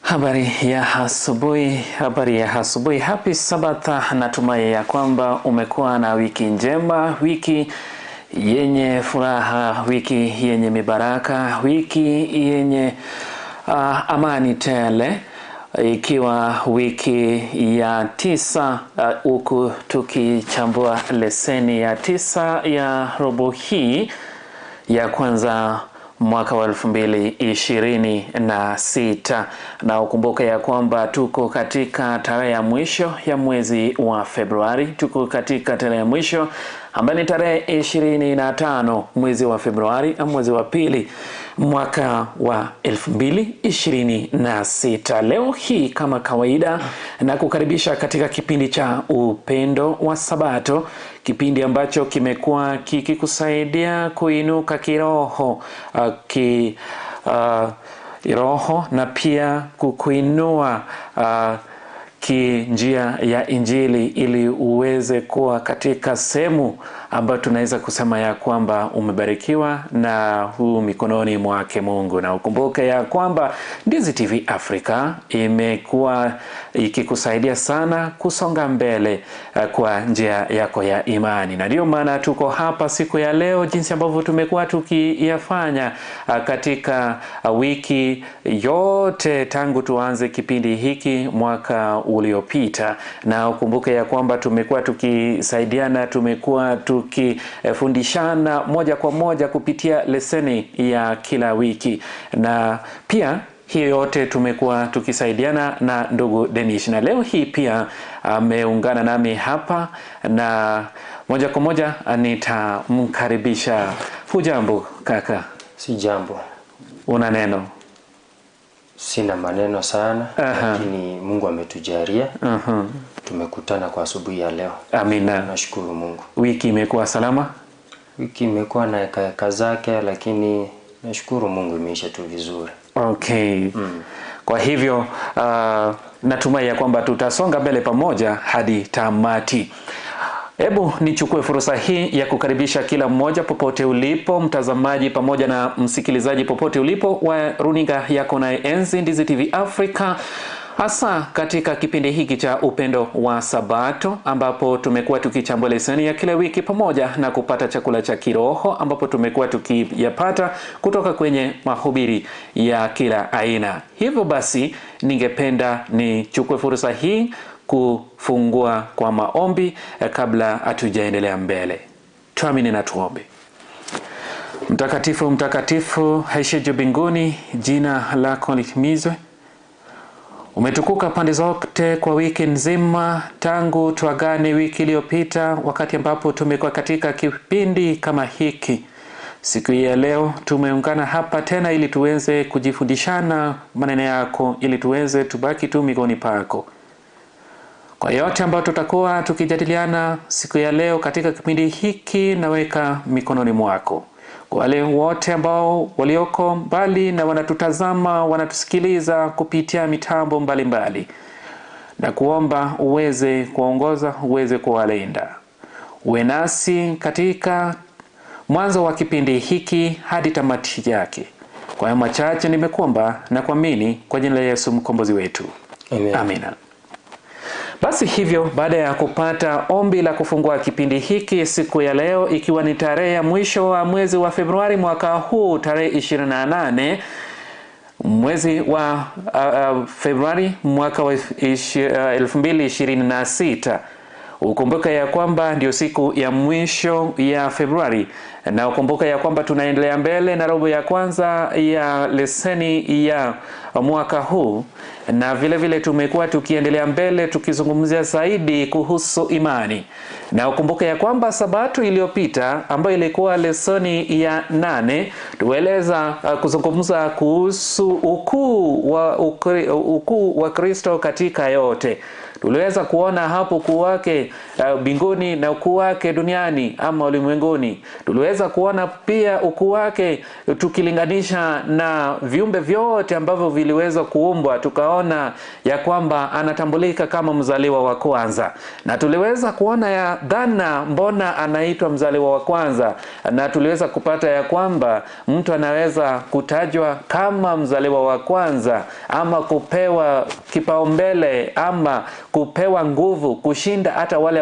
Habari ya asubuhi, habari ya asubuhi. Happy Sabbath. Natumai ya kwamba umekuwa na wiki njema, wiki yenye furaha, wiki yenye mibaraka, wiki yenye amani tele, ikiwa wiki ya 9 huku tukichambua leseni ya 9 ya robo hii ya kwanza mwaka wa 2026. Na ukumbuke ya kwamba tuko katika tarehe ya mwisho ya mwezi wa Februari. Tuko katika tarehe ya mwisho ambayo ni tarehe 25 mwezi wa Februari, mwezi wa pili mwaka wa 2026. Leo hii kama kawaida na kukaribisha katika kipindi cha Upendo wa Sabato, kipindi ambacho kimekuwa kikikusaidia kuinuka kiroho, roho na pia kukuinua kinjia ya Injili, ili uweze kuwa katika sehemu ambayo tunaweza kusema ya kwamba umebarikiwa na huu mikononi mwake Mungu. Na ukumbuke ya kwamba Ndizi TV Africa imekuwa ikikusaidia sana kusonga mbele kwa njia yako ya imani, na ndio maana tuko hapa siku ya leo, jinsi ambavyo tumekuwa tukiyafanya katika wiki yote tangu tuanze kipindi hiki mwaka uliopita. Na ukumbuke ya kwamba tumekuwa tukisaidiana, tumekuwa tukifundishana moja kwa moja kupitia leseni ya kila wiki, na pia hiyo yote tumekuwa tukisaidiana na ndugu Denish, na leo hii pia ameungana nami hapa, na moja kwa moja nitamkaribisha. Hujambo kaka? Si jambo. Una neno? Sina maneno sana, lakini Mungu ametujalia. Tumekutana kwa asubuhi ya leo. Amina. Nashukuru Mungu. Wiki imekuwa salama? Wiki imekuwa na hekaheka zake, lakini nashukuru Mungu imeisha tu vizuri. Okay. Kwa hivyo natumai ya kwamba tutasonga mbele pamoja hadi tamati. Hebu nichukue fursa hii ya kukaribisha kila mmoja popote ulipo, mtazamaji pamoja na msikilizaji popote ulipo wa runinga yako na enzi Ndizi TV Africa, hasa katika kipindi hiki cha Upendo wa Sabato, ambapo tumekuwa tukichambua leseni ya kila wiki pamoja na kupata chakula cha kiroho ambapo tumekuwa tukiyapata kutoka kwenye mahubiri ya kila aina. Hivyo basi ningependa nichukue fursa hii kufungua kwa maombi kabla hatujaendelea mbele. Tuamini na tuombe. Mtakatifu, mtakatifu, aishiye juu mbinguni, jina lako litimizwe. Umetukuka pande zote kwa wiki nzima tangu tuagane wiki iliyopita, wakati ambapo tumekuwa katika kipindi kama hiki. Siku hii ya leo tumeungana hapa tena ili tuweze kujifundishana maneno yako, ili tuweze tubaki tu miguuni pako. Kwa yote ambayo tutakuwa tukijadiliana siku ya leo katika kipindi hiki, naweka mikononi mwako. Kwa wale wote ambao walioko mbali na wanatutazama, wanatusikiliza kupitia mitambo mbalimbali, na kuomba uweze kuongoza, uweze kuwalinda. Uwe nasi katika mwanzo wa kipindi hiki hadi tamati yake. Kwa hayo machache nimekuomba na kuamini kwa jina la Yesu mkombozi wetu. Amen. Amina. Basi hivyo, baada ya kupata ombi la kufungua kipindi hiki siku ya leo, ikiwa ni tarehe ya mwisho wa mwezi wa Februari mwaka huu, tarehe 28 mwezi wa Februari mwaka wa 2026. Ukumbuka ya kwamba ndio siku ya mwisho ya Februari, na ukumbuka ya kwamba tunaendelea mbele na robo ya kwanza ya leseni ya mwaka huu, na vile vile tumekuwa tukiendelea mbele tukizungumzia zaidi kuhusu imani. Na ukumbuke ya kwamba Sabato iliyopita ambayo ilikuwa lesoni ya 8 tueleza kuzungumza kuhusu ukuu wa Kristo katika yote. Tuliweza kuona hapo ukuu wake mbinguni na ukuu wake duniani ama ulimwenguni. Tuliweza kuona pia ukuu wake tukilinganisha na viumbe vyote ambavyo viliweza kuumbwa, tukaona ya kwamba anatambulika kama mzaliwa wa kwanza. Na tuliweza kuona ya dhana mbona anaitwa mzaliwa wa kwanza, na tuliweza kupata ya kwamba mtu anaweza kutajwa kama mzaliwa wa kwanza ama kupewa kipaumbele ama kupewa nguvu kushinda hata wale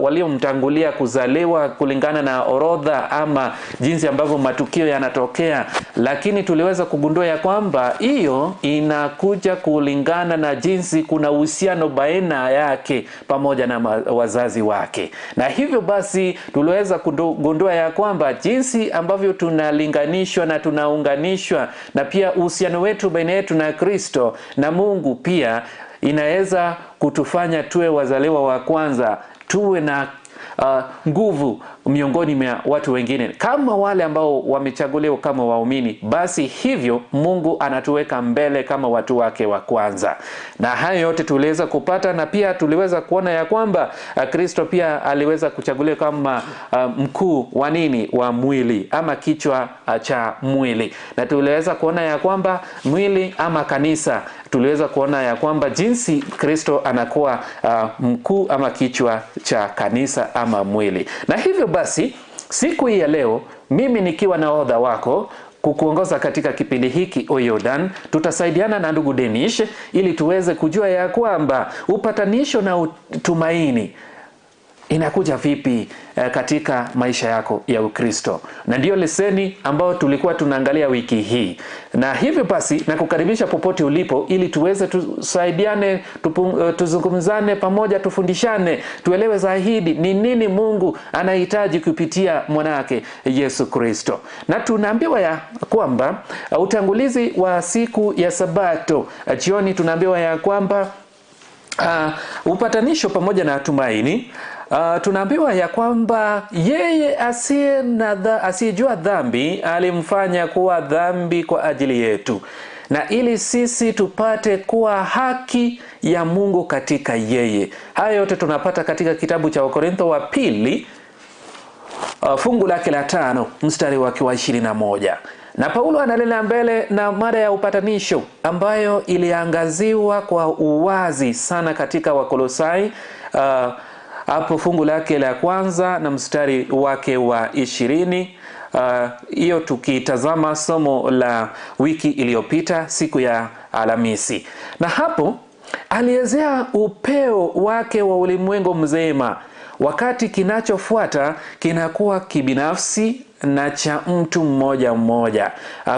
waliomtangulia kuzaliwa kulingana na orodha ama jinsi ambavyo matukio yanatokea. Lakini tuliweza kugundua ya kwamba hiyo inakuja kulingana na jinsi kuna uhusiano baina yake pamoja na wazazi wake. Na hivyo basi tuliweza kugundua ya kwamba jinsi ambavyo tunalinganishwa na tunaunganishwa na pia uhusiano wetu baina yetu na Kristo na Mungu pia inaweza kutufanya tuwe wazaliwa wa kwanza, tuwe na nguvu miongoni mwa watu wengine kama wale ambao wamechaguliwa kama waumini. Basi hivyo Mungu anatuweka mbele kama watu wake wa kwanza. Na hayo yote tuliweza kupata, na pia tuliweza kuona ya kwamba Kristo pia aliweza kuchaguliwa kama mkuu wa nini, wa mwili ama kichwa cha mwili. Na tuliweza kuona ya kwamba mwili ama kanisa, tuliweza kuona ya kwamba jinsi Kristo anakuwa mkuu ama kichwa cha kanisa ama mwili. Na hivyo basi siku hii ya leo, mimi nikiwa nahodha wako kukuongoza katika kipindi hiki Oyodan, tutasaidiana na ndugu Denish ili tuweze kujua ya kwamba upatanisho na utumaini inakuja vipi katika maisha yako ya Ukristo. Na ndiyo leseni ambayo tulikuwa tunaangalia wiki hii. Na hivyo basi nakukaribisha popote ulipo ili tuweze tusaidiane, tuzungumzane pamoja, tufundishane, tuelewe zaidi ni nini Mungu anahitaji kupitia mwanake Yesu Kristo. Na tunaambiwa ya kwamba utangulizi wa siku ya Sabato jioni, tunaambiwa ya kwamba upatanisho pamoja na tumaini. Tunaambiwa ya kwamba yeye asiyejua dhambi alimfanya kuwa dhambi kwa ajili yetu, na ili sisi tupate kuwa haki ya Mungu katika yeye. Haya yote tunapata katika kitabu cha Wakorintho wa pili, fungu lake la 5 mstari wake wa 21. Na Paulo analenea mbele na mada ya upatanisho ambayo iliangaziwa kwa uwazi sana katika Wakolosai, hapo fungu lake la kwanza na mstari wake wa 20. Hiyo tukitazama somo la wiki iliyopita siku ya Alhamisi. Na hapo alielezea upeo wake wa ulimwengu mzima, wakati kinachofuata kinakuwa kibinafsi na cha mtu mmoja mmoja.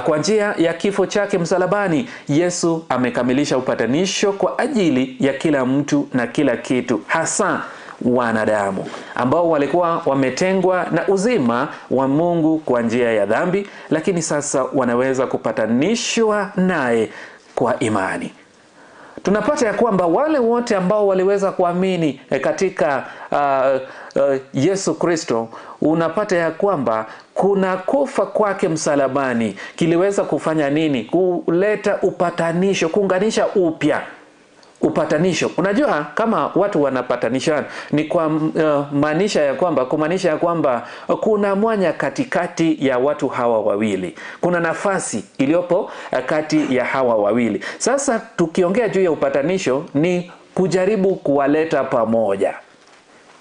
Kwa njia ya kifo chake msalabani, Yesu amekamilisha upatanisho kwa ajili ya kila mtu na kila kitu, hasa wanadamu ambao walikuwa wametengwa na uzima wa Mungu kwa njia ya dhambi, lakini sasa wanaweza kupatanishwa naye kwa imani. Tunapata ya kwamba wale wote ambao waliweza kuamini katika Yesu Kristo, unapata ya kwamba kuna kufa kwake msalabani kiliweza kufanya nini? Kuleta upatanisho, kuunganisha upya. Upatanisho. Unajua kama watu wanapatanishana ni kwa maanisha ya kwamba, kumaanisha ya kwamba kuna mwanya katikati ya watu hawa wawili. Kuna nafasi iliyopo kati ya hawa wawili. Sasa tukiongea juu ya upatanisho ni kujaribu kuwaleta pamoja.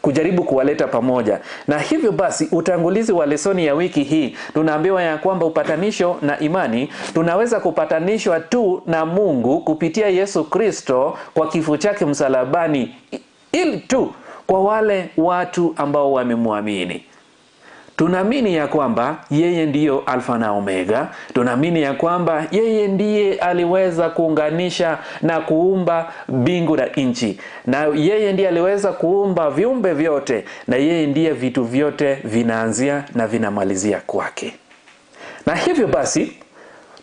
Kujaribu kuwaleta pamoja. Na hivyo basi utangulizi wa lesoni ya wiki hii tunaambiwa ya kwamba upatanisho na imani tunaweza kupatanishwa tu na Mungu kupitia Yesu Kristo kwa kifo chake msalabani, ili tu kwa wale watu ambao wamemwamini. Tunaamini ya kwamba yeye ndiyo Alfa na Omega. Tunaamini ya kwamba yeye ndiye aliweza kuunganisha na kuumba mbingu na nchi, na yeye ndiye aliweza kuumba viumbe vyote, na yeye ndiye vitu vyote vinaanzia na vinamalizia kwake. Na hivyo basi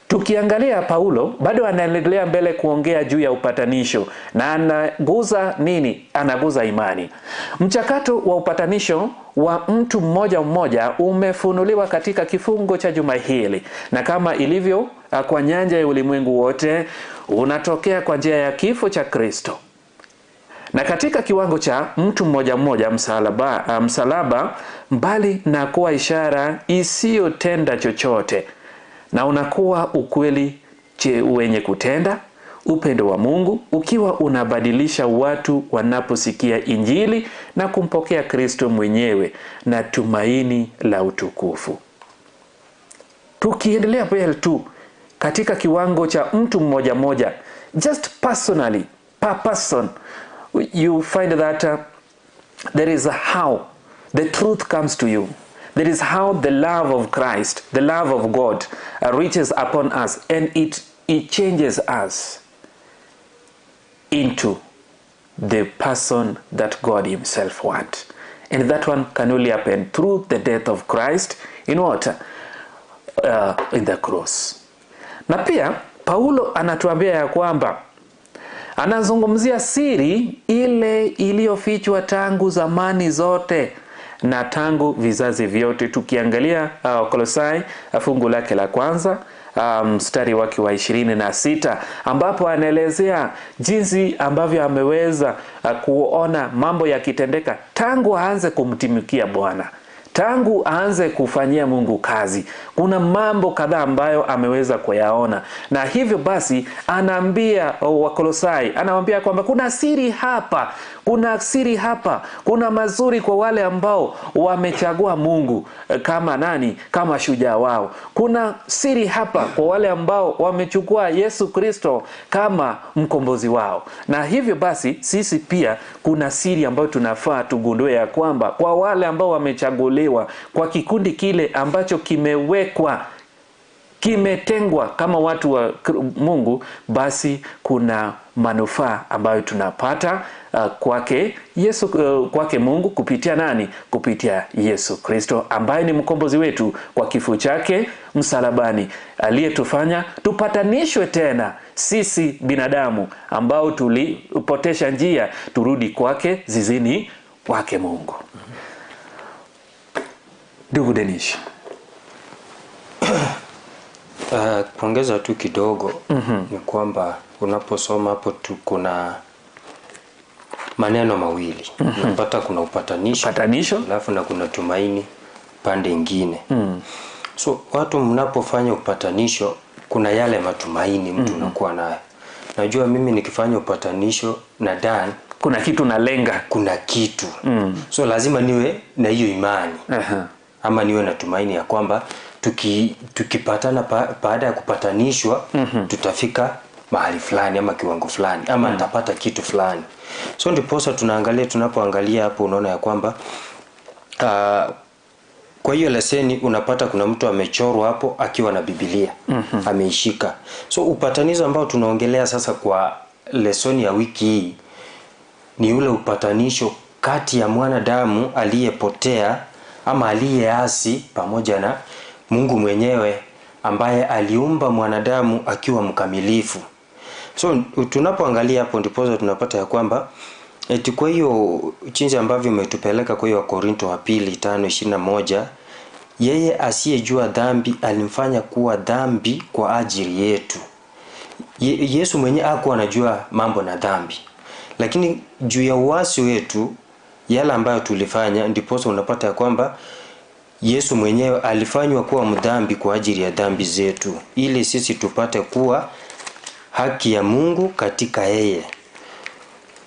tukiangalia Paulo bado anaendelea mbele kuongea juu ya upatanisho, na anaguza nini? Anaguza imani. Mchakato wa upatanisho wa mtu mmoja mmoja umefunuliwa katika kifungo cha juma hili, na kama ilivyo kwa nyanja ya ulimwengu wote, unatokea kwa njia ya kifo cha Kristo. Na katika kiwango cha mtu mmoja mmoja, msalaba mbali na kuwa ishara isiyotenda chochote, na unakuwa ukweli wenye kutenda upendo wa Mungu, ukiwa unabadilisha watu wanaposikia Injili na kumpokea Kristo mwenyewe na tumaini la utukufu. Tukiendelea pale tu katika kiwango cha mtu mmoja mmoja, just personally, per person, you find that there is a how the truth comes to you. There is how the love of Christ, the love of God reaches upon us, and it changes us into the person that God himself wants. And that one can only happen through the death of Christ in what? In the cross. Na pia Paulo anatuambia ya kwamba anazungumzia siri ile iliyofichwa tangu zamani zote na tangu vizazi vyote. Tukiangalia Kolosai fungu lake la kwanza mstari wake wa 26, ambapo anaelezea jinsi ambavyo ameweza kuona mambo yakitendeka tangu aanze kumtumikia Bwana, tangu aanze kufanyia Mungu kazi. Kuna mambo kadhaa ambayo ameweza kuyaona, na hivyo basi anaambia Wakolosai, anawaambia kwamba kuna siri hapa, kuna siri hapa, kuna mazuri kwa wale ambao wamechagua Mungu kama nani, kama shujaa wao. Kuna siri hapa kwa wale ambao wamechukua Yesu Kristo kama mkombozi wao. Na hivyo basi sisi pia kuna siri ambayo tunafaa tugundue ya kwamba kwa wale ambao wamechaguliwa, kwa kikundi kile ambacho kimewekwa, kimetengwa kama watu wa Mungu, basi kuna manufaa ambayo tunapata kwake Yesu, kwake Mungu kupitia nani? Kupitia Yesu Kristo ambaye ni mkombozi wetu kwa kifo chake msalabani, aliyetufanya tupatanishwe tena sisi binadamu ambao tulipotesha njia, turudi kwake zizini wake Mungu. Ndugu Denish, kuongeza tu kidogo ni kwamba unaposoma hapo tu kuna maneno mawili. Unapata kuna upatanisho, alafu na kuna tumaini pande ingine. So watu mnapofanya upatanisho kuna yale matumaini mtu unakuwa nayo. Najua mimi nikifanya upatanisho na Dan kuna kitu nalenga, kuna kitu. So lazima niwe na hiyo imani. Ama niwe na tumaini ya kwamba tukipatana baada ya kupatanishwa tutafika mahali fulani ama kiwango fulani ama nitapata kitu fulani. So ndiposa tunaangalia, tunapoangalia hapo unaona ya kwamba kwa hiyo leseni unapata kuna mtu amechorwa hapo akiwa na Biblia ameishika. So upatanisho ambao tunaongelea sasa kwa lesoni ya wiki hii ni ule upatanisho kati ya mwanadamu aliyepotea ama aliyeasi pamoja na Mungu mwenyewe ambaye aliumba mwanadamu akiwa mkamilifu. So tunapoangalia hapo ndipo tunapata ya kwamba eti kwa hiyo jinsi ambavyo umetupeleka kwa hiyo Korinto wa pili 5:21, yeye asiyejua dhambi alimfanya kuwa dhambi kwa ajili yetu. Yesu mwenyewe hakuwa anajua mambo na dhambi, lakini juu ya uasi wetu yale ambayo tulifanya, ndipo unapata ya kwamba Yesu mwenyewe alifanywa kuwa mdhambi kwa ajili ya dhambi zetu, ili sisi tupate kuwa haki ya Mungu katika yeye.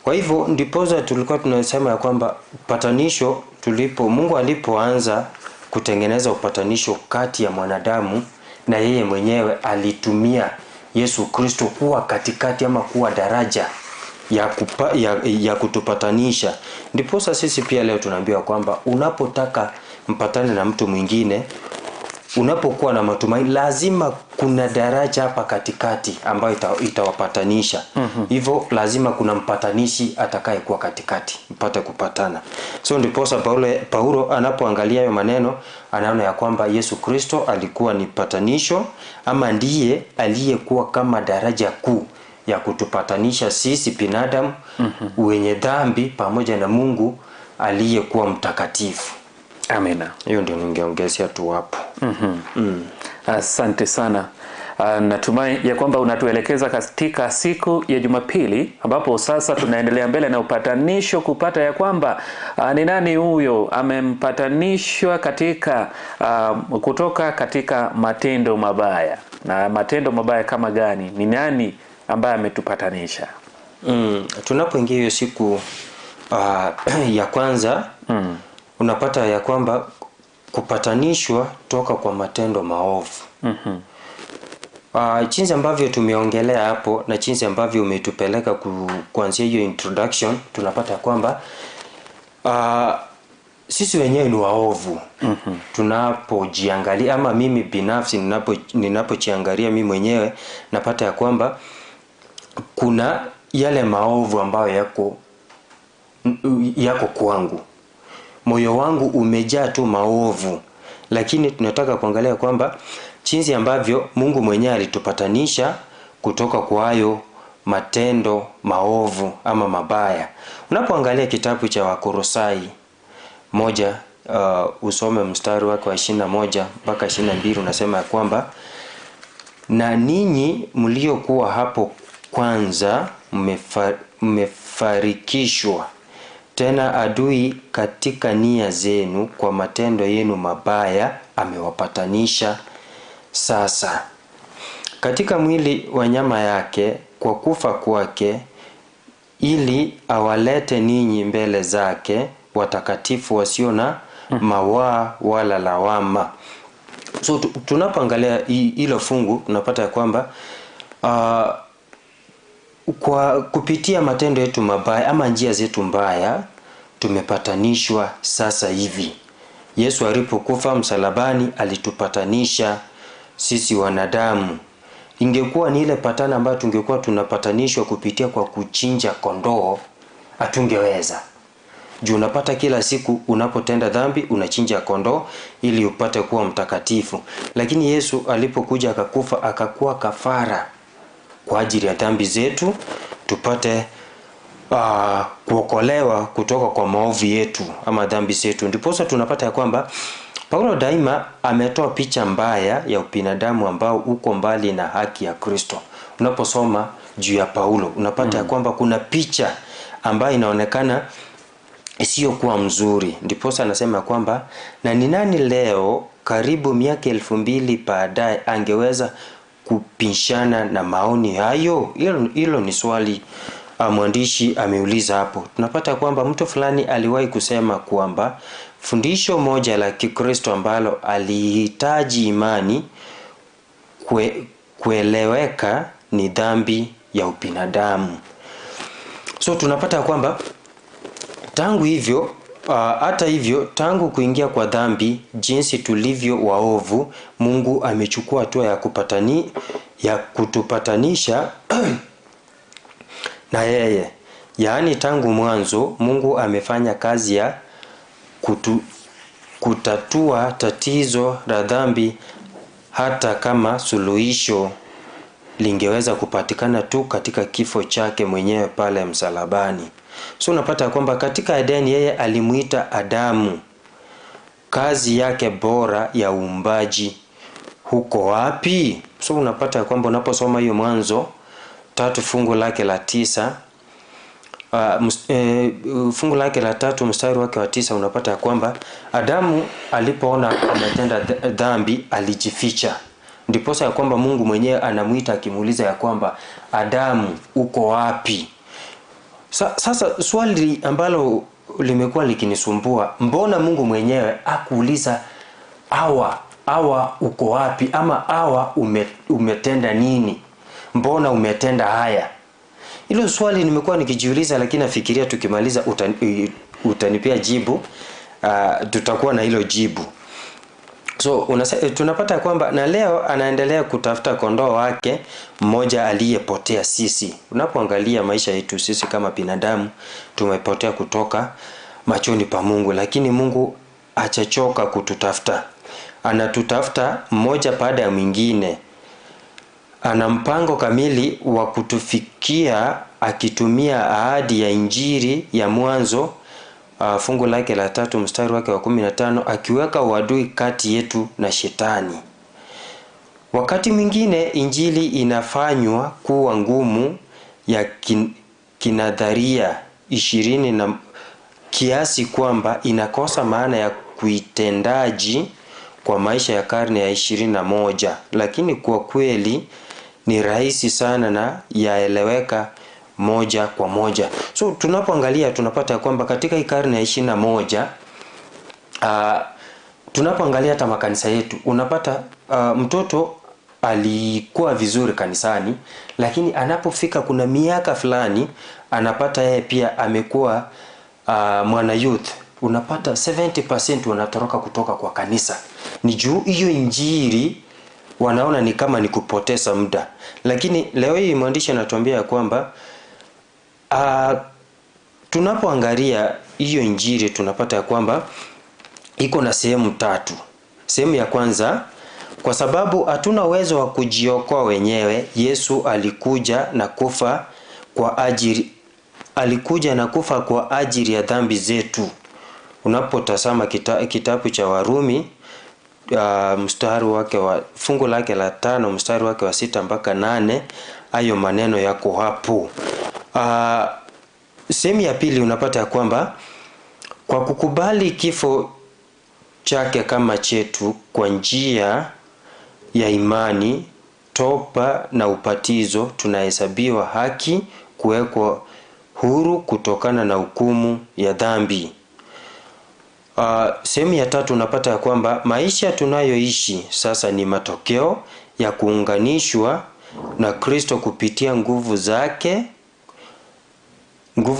Kwa hivyo ndiposa tulikuwa tunasema ya kwamba patanisho tulipo Mungu alipoanza kutengeneza upatanisho kati ya mwanadamu na yeye mwenyewe, alitumia Yesu Kristo kuwa katikati ama kuwa daraja ya kutupatanisha. Ndiposa sisi pia leo tunaambiwa kwamba unapotaka mpatane na mtu mwingine, unapokuwa na matumaini, lazima kuna daraja hapa katikati ambayo itawapatanisha. Hivyo lazima kuna mpatanishi atakayekuwa katikati mpate kupatana. So ndiposa Paulo anapoangalia hayo maneno anaona ya kwamba Yesu Kristo alikuwa ni patanisho ama ndiye aliyekuwa kama daraja kuu ya kutupatanisha sisi binadamu wenye dhambi pamoja na Mungu aliyekuwa mtakatifu. Amina. Hiyo ndio ningeongezea tu hapo. Asante sana. Natumai ya kwamba unatuelekeza katika siku ya Jumapili ambapo sasa tunaendelea mbele na upatanisho, kupata ya kwamba ni nani huyo amempatanishwa katika kutoka katika matendo mabaya, na matendo mabaya kama gani? Ni nani ambaye ametupatanisha? Tunapoingia hiyo siku ya kwanza, unapata ya kwamba kupatanishwa toka kwa matendo maovu. Jinsi ambavyo tumeongelea hapo na jinsi ambavyo umetupeleka kuanzia hiyo introduction, tunapata kwamba sisi wenyewe ni waovu. Tunapojiangalia, ama mimi binafsi ninapojiangalia mimi mwenyewe, napata ya kwamba kuna yale maovu ambayo yako kwangu. Moyo wangu umejaa tu maovu. Lakini tunataka kuangalia kwamba jinsi ambavyo Mungu mwenyewe alitupatanisha kutoka kwa hayo matendo maovu ama mabaya. Unapoangalia kitabu cha Wakolosai 1, usome mstari wake wa 21 mpaka 22, unasema ya kwamba na ninyi mliokuwa hapo kwanza mmefarikishwa tena adui katika nia zenu kwa matendo yenu mabaya amewapatanisha sasa katika mwili wa nyama yake kwa kufa kwake, ili awalete ninyi mbele zake watakatifu wasio na mawaa wala lawama. So tunapoangalia hilo fungu tunapata kwamba kwa kupitia matendo yetu mabaya ama njia zetu mbaya tumepatanishwa sasa hivi. Yesu alipokufa msalabani alitupatanisha sisi wanadamu. Ingekuwa ni ile patana ambayo tungekuwa tunapatanishwa kupitia kwa kuchinja kondoo, hatungeweza. Juu unapata kila siku unapotenda dhambi unachinja kondoo ili upate kuwa mtakatifu. Lakini Yesu alipokuja akakufa, akakuwa kafara kwa ajili ya dhambi zetu, tupate kuokolewa kutoka kwa maovu yetu ama dhambi zetu. Ndiposa tunapata ya kwamba Paulo daima ametoa picha mbaya ya ubinadamu ambao uko mbali na haki ya Kristo. Unaposoma juu ya Paulo unapata ya kwamba kuna picha ambayo inaonekana isiyokuwa mzuri. Ndiposa anasema kwamba na ni nani leo karibu miaka 2000 baadaye angeweza kupishana na maoni hayo? Hilo ni swali mwandishi ameuliza hapo. Tunapata kwamba mtu fulani aliwahi kusema kwamba fundisho moja la Kikristo ambalo alihitaji imani kueleweka ni dhambi ya ubinadamu. So tunapata kwamba tangu hivyo, hata hivyo, tangu kuingia kwa dhambi, jinsi tulivyo waovu, Mungu amechukua hatua ya kutupatanisha na yeye. Yaani tangu mwanzo Mungu amefanya kazi ya kutatua tatizo la dhambi, hata kama suluhisho lingeweza kupatikana tu katika kifo chake mwenyewe pale msalabani. So unapata kwamba katika Edeni yeye alimuita Adamu. Kazi yake bora ya uumbaji huko wapi? So unapata kwamba unaposoma hiyo Mwanzo 3 fungu lake la 9, fungu lake la 3 mstari wake wa 9, unapata kwamba Adamu alipoona ametenda dhambi alijificha. Ndiposa ya kwamba Mungu mwenyewe anamuita akimuuliza ya kwamba Adamu uko wapi? Sasa swali ambalo limekuwa likinisumbua, mbona Mungu mwenyewe akuuliza Hawa uko wapi, ama Hawa umetenda nini? Mbona umetenda haya? Hilo swali nimekuwa nikijiuliza, lakini nafikiria tukimaliza utanipea jibu, tutakuwa na hilo jibu. So tunapata kwamba na leo anaendelea kutafuta kondoo wake mmoja aliyepotea. Sisi unapoangalia maisha yetu sisi kama binadamu tumepotea kutoka machoni pa Mungu, lakini Mungu hajachoka kututafuta. Anatutafuta mmoja baada ya mwingine. Ana mpango kamili wa kutufikia akitumia ahadi ya Injili ya Mwanzo fungu lake la 3 mstari wake wa 15, akiweka uadui kati yetu na shetani. Wakati mwingine injili inafanywa kuwa ngumu ya kinadharia 20 na kiasi kwamba inakosa maana ya kuitendaji kwa maisha ya karne ya 21, lakini kwa kweli ni rahisi sana na yaeleweka moja kwa moja. So tunapoangalia tunapata kwamba katika hii karne ya 21, tunapoangalia hata makanisa yetu unapata mtoto alikuwa vizuri kanisani, lakini anapofika kuna miaka fulani anapata yeye pia amekuwa mwana youth, unapata 70% wanatoroka kutoka kwa kanisa. Ni juu hiyo injili wanaona ni kama ni kupoteza muda. Lakini leo hii mwandishi anatuambia kwamba tunapoangalia hiyo injili tunapata ya kwamba iko na sehemu tatu. Sehemu ya kwanza, kwa sababu hatuna uwezo wa kujiokoa wenyewe, Yesu alikuja na kufa kwa ajili ya dhambi zetu. Unapotazama kitabu cha Warumi, mstari wake wa fungu lake la 5 mstari wake wa 6 mpaka 8, hayo maneno yako hapo. Sehemu ya pili unapata ya kwamba kwa kukubali kifo chake kama chetu kwa njia ya imani, toba na ubatizo, tunahesabiwa haki, kuwekwa huru kutokana na hukumu ya dhambi. Sehemu ya tatu unapata ya kwamba maisha tunayoishi sasa ni matokeo ya kuunganishwa na Kristo kupitia nguvu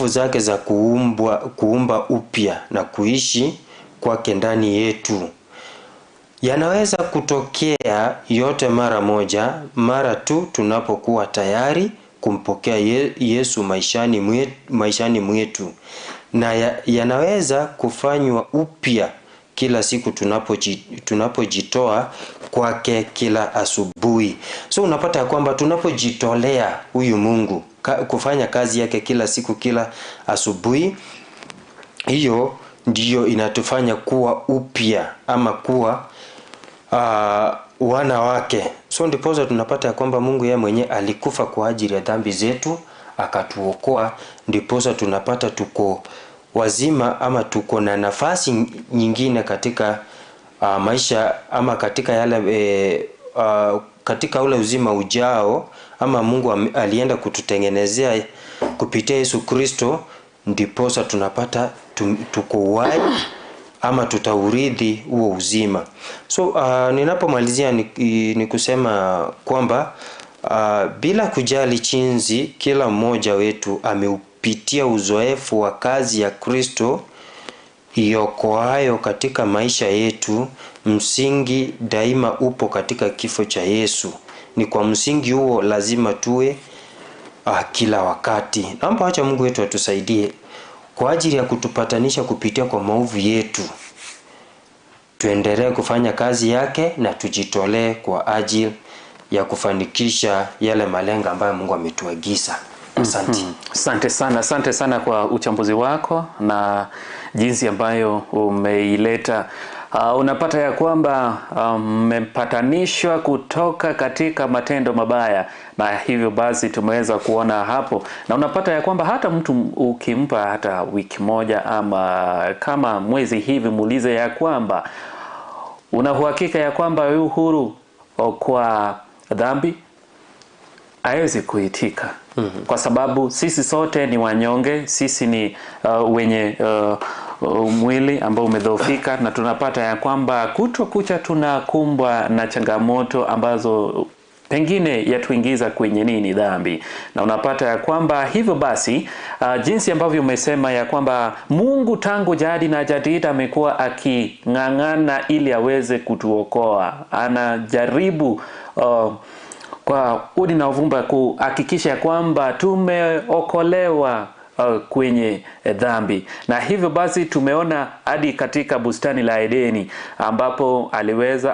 zake za kuumba upya na kuishi kwake ndani yetu. Yanaweza kutokea yote mara moja, mara tu tunapokuwa tayari kumpokea Yesu maishani mwetu. Na yanaweza kufanywa upya kila siku tunapojitoa kwake kila asubuhi. So unapata kwamba tunapojitolea huyu Mungu kufanya kazi yake kila siku kila asubuhi, hiyo ndiyo inatufanya kuwa upya ama kuwa wana wake. So ndiposa tunapata ya kwamba Mungu yeye mwenyewe alikufa kwa ajili ya dhambi zetu akatuokoa, ndiposa tunapata tuko wazima ama tuko na nafasi nyingine katika maisha ama katika yale katika ule uzima ujao, ama Mungu alienda kututengenezea kupitia Yesu Kristo, ndiposa tunapata tuko uhai ama tutaurithi huo uzima. So ninapomalizia ni kusema kwamba bila kujali chinzi kila mmoja wetu ameupitia uzoefu wa kazi ya Kristo iokoayo katika maisha yetu, msingi daima upo katika kifo cha Yesu. Ni kwa msingi huo lazima tuwe kila wakati. Naomba acha Mungu wetu atusaidie kwa ajili ya kutupatanisha kupitia kwa maovu yetu. Tuendelee kufanya kazi yake na tujitolee kwa ajili ya kufanikisha yale malengo ambayo Mungu ametuagiza. Asante. Asante sana, asante sana kwa uchambuzi wako na jinsi ambayo umeileta. Unapata ya kwamba mmepatanishwa kutoka katika matendo mabaya, na hivyo basi tumeweza kuona hapo. Na unapata ya kwamba hata mtu ukimpa hata wiki moja ama kama mwezi hivi, muulize ya kwamba una uhakika ya kwamba yu huru kwa dhambi, hawezi kuitika. Kwa sababu sisi sote ni wanyonge, sisi ni wenye mwili ambao umedhoofika, na tunapata ya kwamba kutwa kucha tunakumbwa na changamoto ambazo pengine yatuingiza kwenye nini, dhambi. Na unapata ya kwamba hivyo basi jinsi ambavyo umesema ya kwamba Mungu tangu jadi na jadida amekuwa aking'ang'ana ili aweze kutuokoa. Anajaribu kwa udi na uvumba kuhakikisha kwamba tumeokolewa kwenye dhambi. Na hivyo basi tumeona hadi katika bustani la Edeni ambapo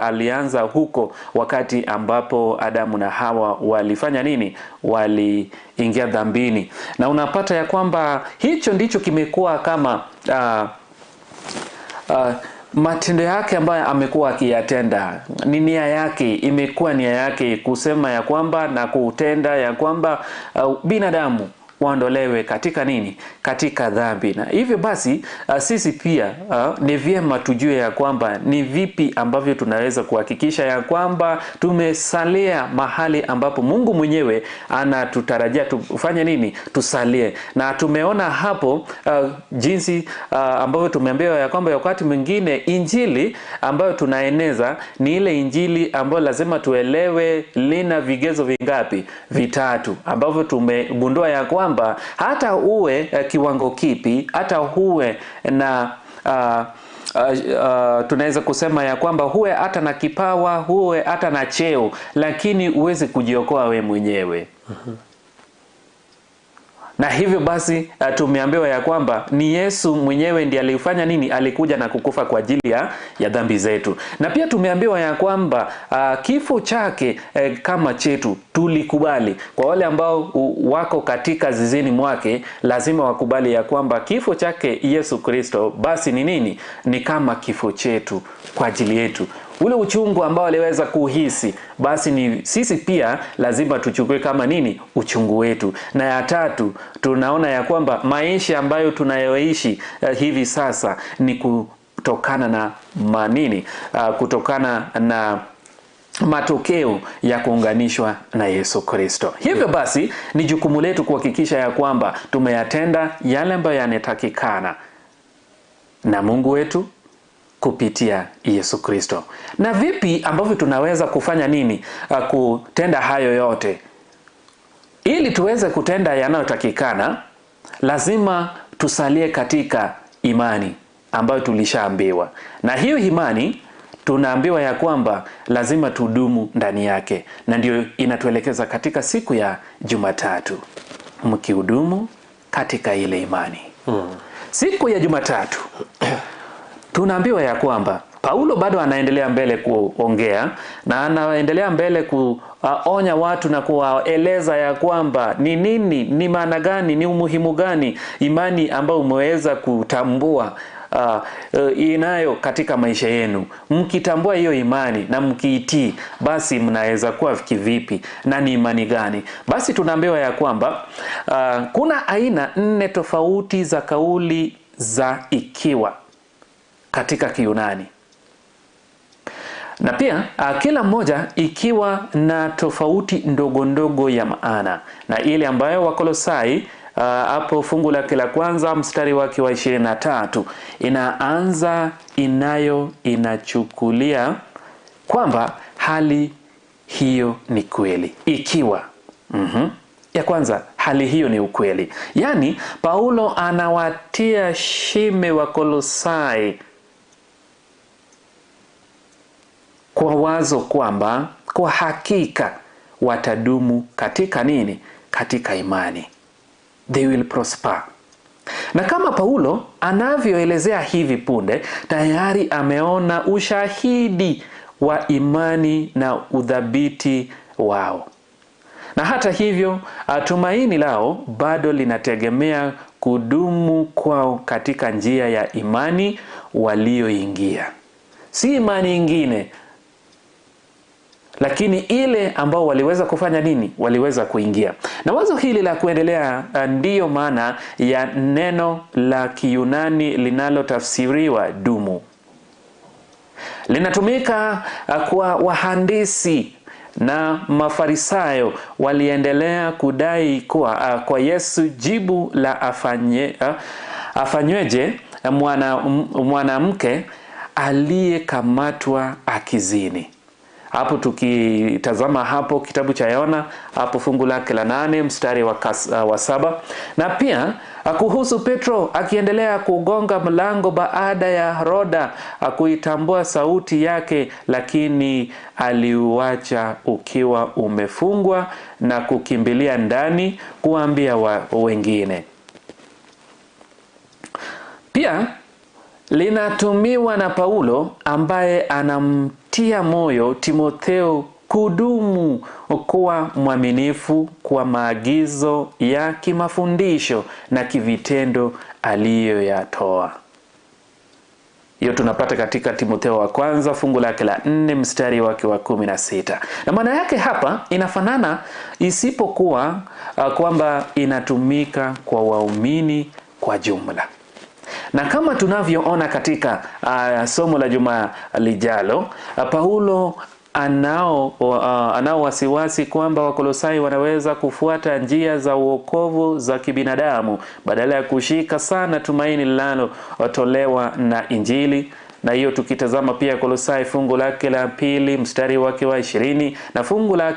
alianza huko wakati ambapo Adamu na Hawa walifanya nini? Waliingia dhambini. Na unapata ya kwamba hicho ndicho kimekuwa kama Matendo yake ambayo amekuwa akiyatenda ni nia yake, imekuwa nia yake kusema ya kwamba na kutenda ya kwamba binadamu waondolewe katika nini? Katika dhambi. Na hivyo basi sisi pia ni vyema tujue ya kwamba ni vipi ambavyo tunaweza kuhakikisha ya kwamba tumesalia mahali ambapo Mungu mwenyewe anatutarajia tufanye nini? Tusalie. Na tumeona hapo jinsi ambavyo tumeambiwa ya kwamba wakati mwingine injili ambayo tunaeneza ni ile injili ambayo lazima tuelewe lina vigezo vingapi? Vitatu, ambavyo tumegundua ya kwamba hata uwe kiwango kipi, hata uwe na tunaweza kusema ya kwamba huwe hata na kipawa, huwe hata na cheo, lakini uweze kujiokoa we mwenyewe. Na hivyo basi tumeambiwa ya kwamba ni Yesu mwenyewe ndiye alifanya nini? Alikuja na kukufa kwa ajili ya dhambi zetu. Na pia tumeambiwa ya kwamba kifo chake kama chetu tulikubali. Kwa wale ambao wako katika zizini mwake lazima wakubali ya kwamba kifo chake Yesu Kristo basi ni nini? Ni kama kifo chetu kwa ajili yetu. Ule uchungu ambao aliweza kuhisi basi ni sisi pia lazima tuchukue kama nini? Uchungu wetu. Na ya tatu tunaona ya kwamba maisha ambayo tunayoishi hivi sasa ni kutokana na manini? Kutokana na matokeo ya kuunganishwa na Yesu Kristo. Hivyo basi ni jukumu letu kuhakikisha ya kwamba tumeyatenda yale ambayo yanatakikana na Mungu wetu kupitia Yesu Kristo. Na vipi ambavyo tunaweza kufanya nini? Kutenda hayo yote. Ili tuweze kutenda yanayotakikana, lazima tusalie katika imani ambayo tulishaambiwa. Na hiyo imani tunaambiwa ya kwamba lazima tudumu ndani yake. Na ndio inatuelekeza katika siku ya Jumatatu, mkihudumu katika ile imani. Siku ya Jumatatu tunaambiwa ya kwamba Paulo bado anaendelea mbele kuongea na anaendelea mbele kuonya watu na kuwaeleza ya kwamba ni nini, ni maana gani, ni umuhimu gani imani ambayo umeweza kutambua inayo katika maisha yenu. Mkitambua hiyo imani na mkiitii, basi mnaweza kuwa kivipi na ni imani gani? Basi tunaambiwa ya kwamba kuna aina 4 tofauti za kauli za ikiwa katika Kiyunani. Na pia kila mmoja ikiwa na tofauti ndogo ndogo ya maana. Na ile ambayo Wakolosai hapo fungu lake la kwanza mstari wake wa 23 inaanza inachukulia kwamba hali hiyo ni kweli. Ikiwa ya kwanza hali hiyo ni ukweli. Yani Paulo anawatia shime Wakolosai kwa wazo kwamba kwa hakika watadumu katika nini? Katika imani. They will prosper. Na kama Paulo anavyoelezea hivi punde, tayari ameona ushahidi wa imani na udhabiti wao. Na hata hivyo, tumaini lao bado linategemea kudumu kwao katika njia ya imani walioingia. Si imani ingine, lakini ile ambao waliweza kufanya nini? Waliweza kuingia. Na wazo hili la kuendelea ndiyo maana ya neno la Kiyunani linalotafsiriwa dumu. Linatumika kwa wahandisi na Mafarisayo waliendelea kudai kwa Yesu jibu la afanyweje mwanamke aliyekamatwa akizini. Hapo tukitazama hapo kitabu cha Yona hapo fungu lake la 8 mstari wa 7. Na pia kuhusu Petro akiendelea kugonga mlango baada ya Roda kuitambua sauti yake, lakini aliuacha ukiwa umefungwa na kukimbilia ndani kuambia wengine. Pia linatumiwa na Paulo ambaye anamtia moyo Timotheo kudumu kuwa mwaminifu kwa maagizo ya kimafundisho na kivitendo aliyoyatoa. Hiyo tunapata katika Timotheo wa kwanza fungu lake la 4 mstari wake wa 16. Na maana yake hapa inafanana, isipokuwa kwamba inatumika kwa waumini kwa jumla. Na kama tunavyoona katika somo la juma lijalo, Paulo anao wasiwasi kwamba Wakolosai wanaweza kufuata njia za uokovu za kibinadamu badala ya kushika sana tumaini linalotolewa na Injili. Na hiyo tukitazama pia Kolosai fungu lake la 2 mstari wake wa 20 na fungu la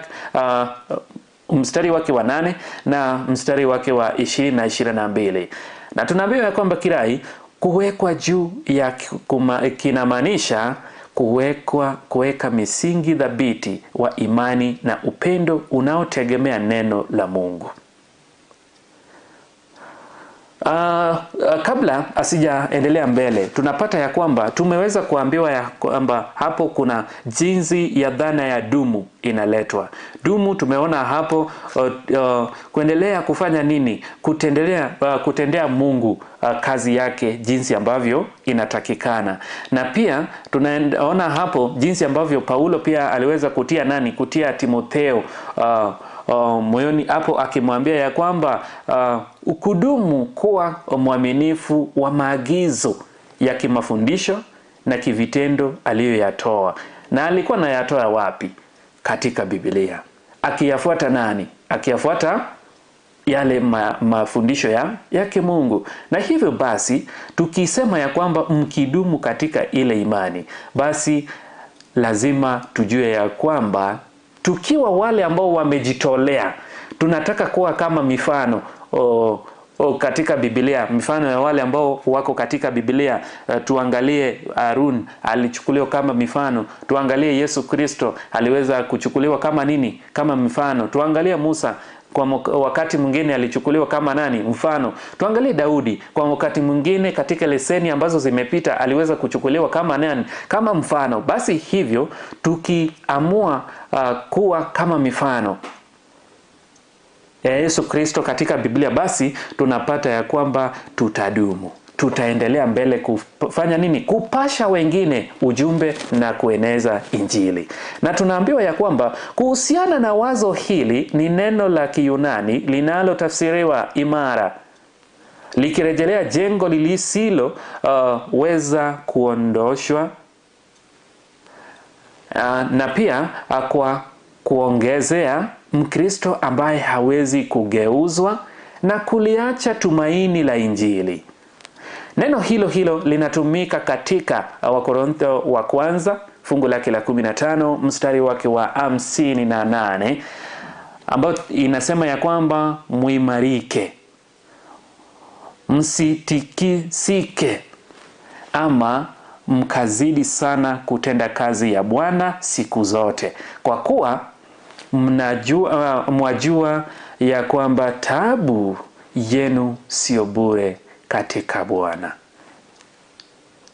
mstari wake wa 8 na mstari wake wa 20 na 22. Na tunaambiwa kwamba kirai kuwekwa juu ya kinamaanisha kuweka misingi thabiti wa imani na upendo unaotegemea neno la Mungu. Kabla asijaendelea mbele, tunapata ya kwamba tumeweza kuambiwa ya kwamba hapo kuna jinsi ya dhana ya dumu inaletwa. Dumu tumeona hapo kuendelea kufanya nini? Kutendea Mungu kazi yake jinsi ambavyo inatakikana. Na pia tunaona hapo jinsi ambavyo Paulo pia aliweza kutia nani? Kutia Timotheo moyoni hapo, akimwambia ya kwamba ukudumu kuwa mwaminifu wa maagizo ya kimafundisho na kivitendo aliyoyatoa. Na alikuwa anayatoa wapi? Katika Biblia. Akiyafuata nani? Akiyafuata yale mafundisho yake Mungu. Na hivyo basi tukisema ya kwamba mkidumu katika ile imani, basi lazima tujue ya kwamba tukiwa wale ambao wamejitolea, tunataka kuwa kama mifano katika Biblia, mifano ya wale ambao wako katika Biblia. Tuangalie Harun alichukuliwa kama mifano, tuangalie Yesu Kristo aliweza kuchukuliwa kama nini? Kama mfano. Tuangalie Musa kwa wakati mwingine alichukuliwa kama nani? Mfano. Tuangalie Daudi kwa wakati mwingine katika leseni ambazo zimepita aliweza kuchukuliwa kama nani? Kama mfano. Basi hivyo tukiamua kuwa kama mifano ya Yesu Kristo katika Biblia, basi tunapata ya kwamba tutadumu, tutaendelea mbele kufanya nini? Kupasha wengine ujumbe na kueneza Injili. Na tunaambiwa ya kwamba kuhusiana na wazo hili ni neno la Kiyunani linalotafsiriwa imara, likirejelea jengo lilisilo weza kuondoshwa, na pia kwa kuongezea Mkristo ambaye hawezi kugeuzwa na kuliacha tumaini la Injili. Neno hilo hilo linatumika katika Wakorintho wa kwanza fungu lake la 15 mstari wake wa 58, ambao inasema ya kwamba muimarike, msitikisike, ama mkazidi sana kutenda kazi ya Bwana siku zote, kwa kuwa mwajua ya kwamba taabu yenu sio bure katika Bwana.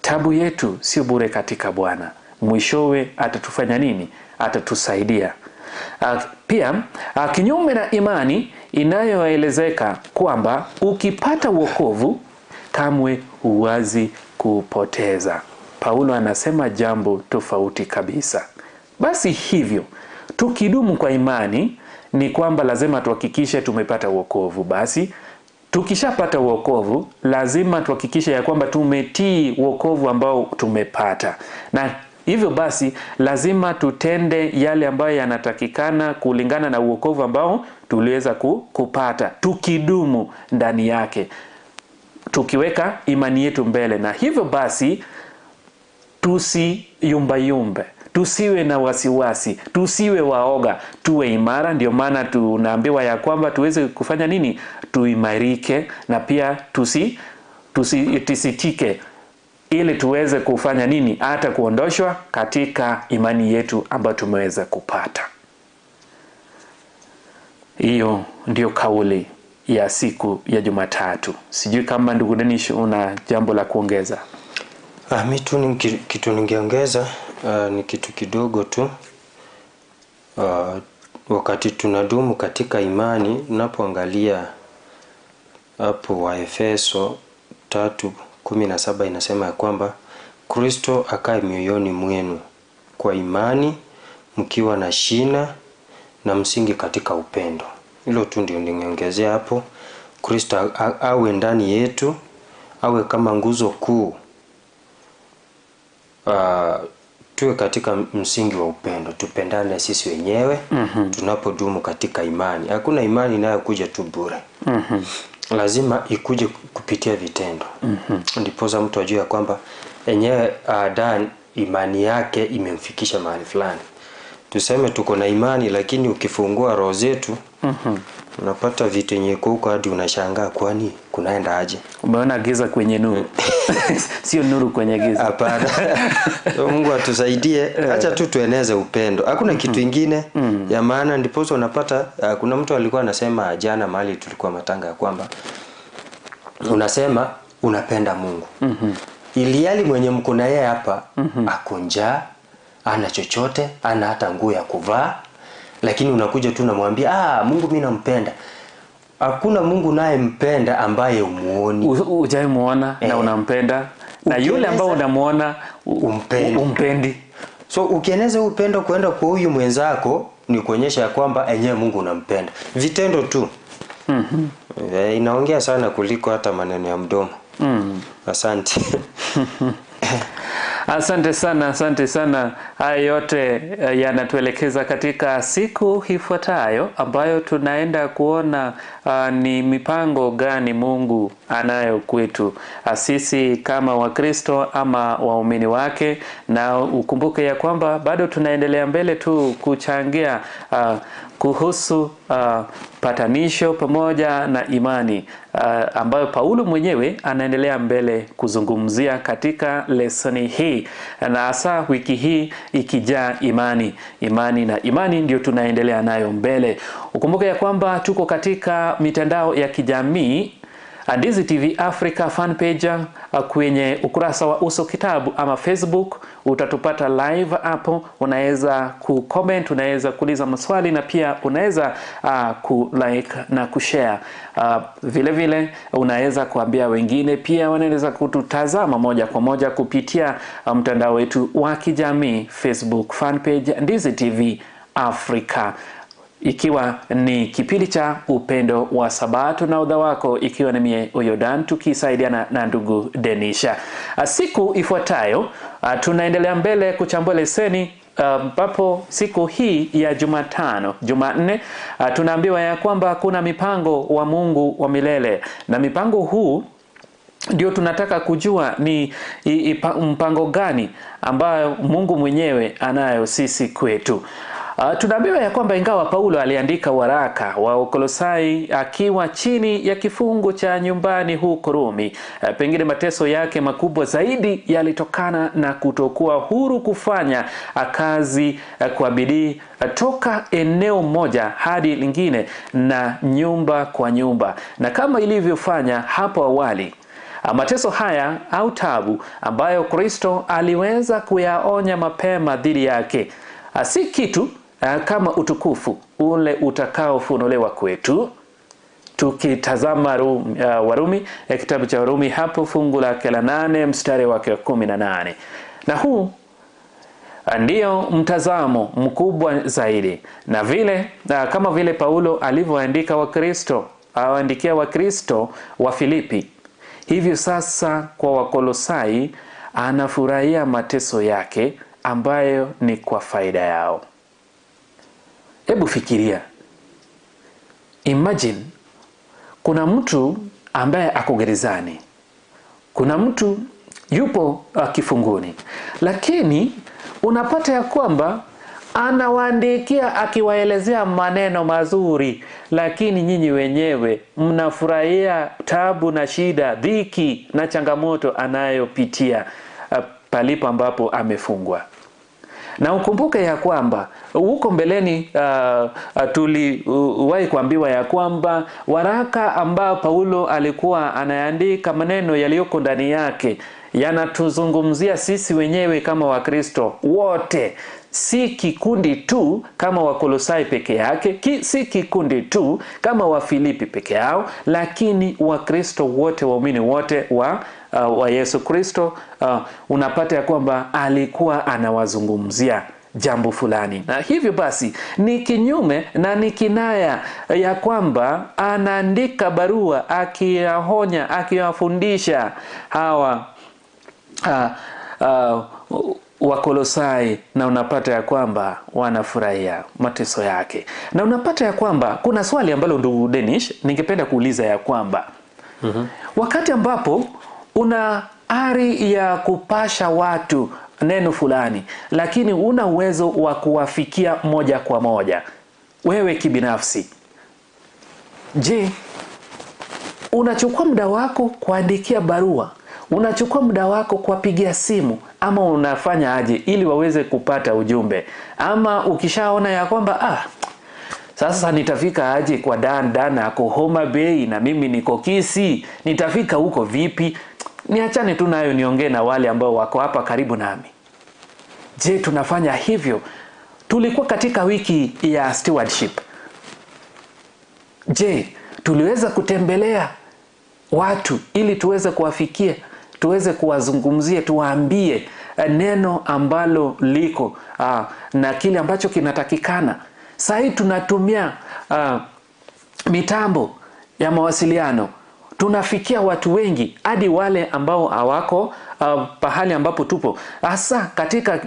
Taabu yetu sio bure katika Bwana. Mwishowe atatufanya nini? Atatusaidia. Pia kinyume na imani inayoelezeka kwamba ukipata wokovu kamwe huwezi kupoteza, Paulo anasema jambo tofauti kabisa. Basi hivyo tukidumu kwa imani ni kwamba lazima tuhakikishe tumepata wokovu. Basi tukishapata wokovu lazima tuhakikishe ya kwamba tumetii wokovu ambao tumepata. Na hivyo basi lazima tutende yale ambayo yanatakikana kulingana na wokovu ambao tuliweza kupata, tukidumu ndani yake, tukiweka imani yetu mbele. Na hivyo basi tusiyumbayumbe, tusiwe na wasiwasi, tusiwe waoga, tuwe imara. Ndio maana tunaambiwa ya kwamba tuweze kufanya nini? Tuimarike, na pia tusitike, ili tuweze kufanya nini? Hata kuondoshwa katika imani yetu ambayo tumeweza kupata. Hiyo ndio kauli ya siku ya Jumatatu. Sijui kama ndugu Danish una jambo la kuongeza. Mimi tu ni kitu ningeongeza, ni kitu kidogo tu. Wakati tunadumu katika imani, unapoangalia hapo Waefeso 3:17 inasema ya kwamba Kristo akae mioyoni mwenu kwa imani, mkiwa na shina na msingi katika upendo. Hilo tu ndio ningeongezea hapo. Kristo awe ndani yetu, awe kama nguzo kuu. Tuwe katika msingi wa upendo, tupendane sisi wenyewe. Tunapodumu katika imani. Hakuna imani inayokuja tu bure. Lazima ikuje kupitia vitendo. Ndiposa mtu ajue kwamba enyewe Dan imani yake imemfikisha mahali fulani. Tuseme tuko na imani, lakini ukifungua roho zetu unapata vitu yenye huko hadi unashangaa, kwani kunaenda aje? Umeona giza kwenye nuru. Sio nuru kwenye giza. Hapana. So, Mungu atusaidie. Acha tu tueneze upendo. Hakuna kitu ingine ya maana. Ndiposa unapata kuna mtu alikuwa anasema jana mahali tulikuwa matanga ya kwamba unasema unapenda Mungu. Iliali mwenye mko na yeye hapa ako njaa, ana chochote, ana hata nguo ya kuvaa, lakini unakuja tu unamwambia Mungu mimi nampenda. Hakuna Mungu naye mpenda ambaye umuoni. Hujai muona na unampenda, na yule ambao unamuona umpendi. So ukieneza upendo kwenda kwa huyu mwenzako ni kuonyesha ya kwamba enyewe Mungu unampenda. Vitendo tu. Inaongea sana kuliko hata maneno ya mdomo. Asante. Asante sana, asante sana. Haya yote yanatuelekeza katika siku ifuatayo ambayo tunaenda kuona ni mipango gani Mungu anayo kwetu sisi kama Wakristo ama waumini wake. Na ukumbuke ya kwamba bado tunaendelea mbele tu kuchangia kuhusu patanisho pamoja na imani ambayo Paulo mwenyewe anaendelea mbele kuzungumzia katika lesoni hii, na hasa wiki hii ikijaa imani. Imani na imani ndio tunaendelea nayo mbele. Ukumbuke ya kwamba tuko katika mitandao ya kijamii, Andizi TV Africa fan page kwenye ukurasa wa Uso Kitabu ama Facebook, utatupata live hapo. Unaweza kucomment, unaweza kuuliza maswali na pia unaweza kulike na kushare. Vile vile unaweza kuambia wengine pia wanaweza kututazama moja kwa moja kupitia mtandao wetu wa kijamii Facebook fan page Andizi TV Africa, ikiwa ni kipindi cha Upendo wa Sabato na udha wako ikiwa ni mie Oyodan tukisaidiana na ndugu Denisha. Siku ifuatayo tunaendelea mbele kuchambua leseni, ambapo siku hii ya Jumatano, Jumanne, tunaambiwa ya kwamba kuna mipango wa Mungu wa milele, na mipango huu ndio tunataka kujua ni mpango gani ambayo Mungu mwenyewe anayo sisi kwetu. Tunaambiwa ya kwamba ingawa Paulo aliandika waraka wa Kolosai akiwa chini ya kifungo cha nyumbani huko Rumi, pengine mateso yake makubwa zaidi yalitokana na kutokuwa huru kufanya kazi kwa bidii toka eneo moja hadi lingine na nyumba kwa nyumba, na kama ilivyofanya hapo awali. Mateso haya au tabu ambayo Kristo aliweza kuyaonya mapema dhidi yake si kitu kama utukufu ule utakaofunuliwa kwetu. Tukitazama Warumi, kitabu cha Warumi hapo fungu lake la 8 mstari wake 18. Na huu ndio mtazamo mkubwa zaidi, na vile kama vile Paulo alivyoandika Wakristo, awaandikia Wakristo wa Filipi, hivyo sasa kwa Wakolosai anafurahia mateso yake ambayo ni kwa faida yao. Hebu fikiria, imagine kuna mtu ambaye ako gerezani, kuna mtu yupo kifungoni, lakini unapata ya kwamba anawaandikia akiwaelezea maneno mazuri, lakini nyinyi wenyewe mnafurahia tabu na shida, dhiki na changamoto anayopitia palipo ambapo amefungwa. Na ukumbuke ya kwamba huko mbeleni tuliwahi kuambiwa ya kwamba waraka ambao Paulo alikuwa anaandika, maneno yaliyoko ndani yake yanatuzungumzia sisi wenyewe kama Wakristo wote. Si kikundi tu kama Wakolosai peke yake, si kikundi tu kama Wafilipi peke yao, lakini Wakristo wote, waumini wote wa Yesu Kristo. Unapata ya kwamba alikuwa anawazungumzia jambo fulani, na hivyo basi ni kinyume na ni kinaya ya kwamba anaandika barua akiwaonya, akiwafundisha hawa Wakolosai, na unapata ya kwamba wanafurahia mateso yake. Na unapata ya kwamba kuna swali ambalo, ndugu Danish, ningependa kuuliza ya kwamba wakati ambapo una ari ya kupasha watu neno fulani, lakini una uwezo wa kuwafikia moja kwa moja wewe kibinafsi, je, unachukua muda wako kuandikia barua? Unachukua muda wako kuwapigia simu, ama unafanya aje ili waweze kupata ujumbe? Ama ukishaona ya kwamba sasa nitafika aje kwa Dan ako Homa Bay na mimi niko Kisii, nitafika huko vipi? Niachane tu nayo, niongee na wale ambao wako hapa karibu nami. Je, tunafanya hivyo? Tulikuwa katika wiki ya stewardship. Je, tuliweza kutembelea watu ili tuweze kuwafikia, tuweze kuwazungumzia, tuwaambie neno ambalo liko na kile ambacho kinatakikana? Sasa tunatumia mitambo ya mawasiliano, tunafikia watu wengi hadi wale ambao hawako pahali ambapo tupo, hasa katika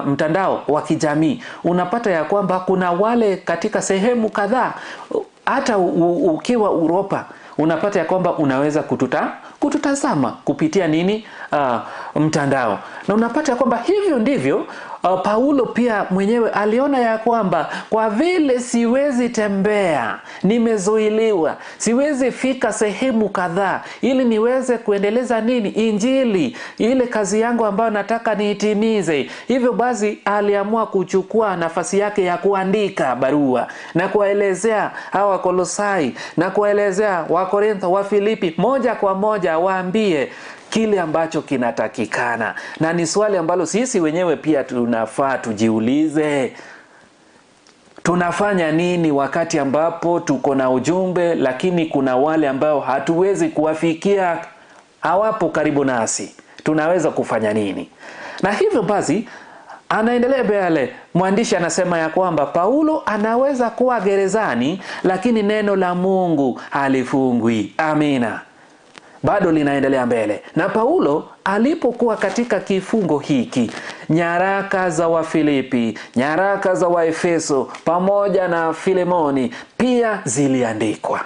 mtandao wa kijamii. Unapata ya kwamba kuna wale katika sehemu kadhaa, hata ukiwa Uropa, unapata ya kwamba unaweza kututazama kupitia nini? Mtandao. Na unapata ya kwamba hivyo ndivyo Paulo pia mwenyewe aliona ya kwamba kwa vile siwezi tembea, nimezuiliwa, siwezi fika sehemu kadhaa ili niweze kuendeleza nini? Injili, ile kazi yangu ambayo nataka niitimize. Hivyo basi aliamua kuchukua nafasi yake ya kuandika barua na kuwaelezea hawa Wakolosai na kuwaelezea Wakorintho, wa Filipi, moja kwa moja waambie kile ambacho kinatakikana. Na ni swali ambalo sisi wenyewe pia tunafaa tujiulize. Tunafanya nini wakati ambapo tuko na ujumbe lakini kuna wale ambao hatuwezi kuwafikia, hawapo karibu nasi? Tunaweza kufanya nini? Na hivyo basi anaendelea mbele, mwandishi anasema ya kwamba Paulo anaweza kuwa gerezani, lakini neno la Mungu halifungwi. Amina. Bado linaendelea mbele. Na Paulo alipokuwa katika kifungo hiki, nyaraka za Wafilipi, nyaraka za Waefeso pamoja na Filemoni pia ziliandikwa.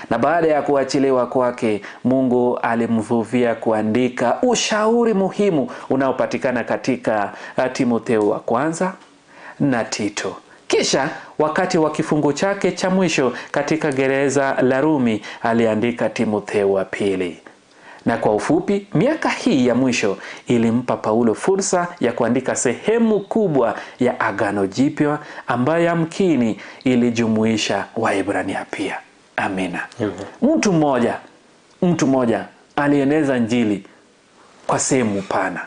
Na baada ya kuachiliwa kwake, Mungu alimvuvia kuandika ushauri muhimu unaopatikana katika Timotheo wa kwanza na Tito. Kisha wakati wa kifungo chake cha mwisho katika gereza la Rumi aliandika Timotheo wa pili. Na kwa ufupi, miaka hii ya mwisho ilimpa Paulo fursa ya kuandika sehemu kubwa ya Agano Jipya ambayo yamkini ilijumuisha Waebrania pia. Amina. Mtu mmoja alieneza Injili kwa sehemu pana.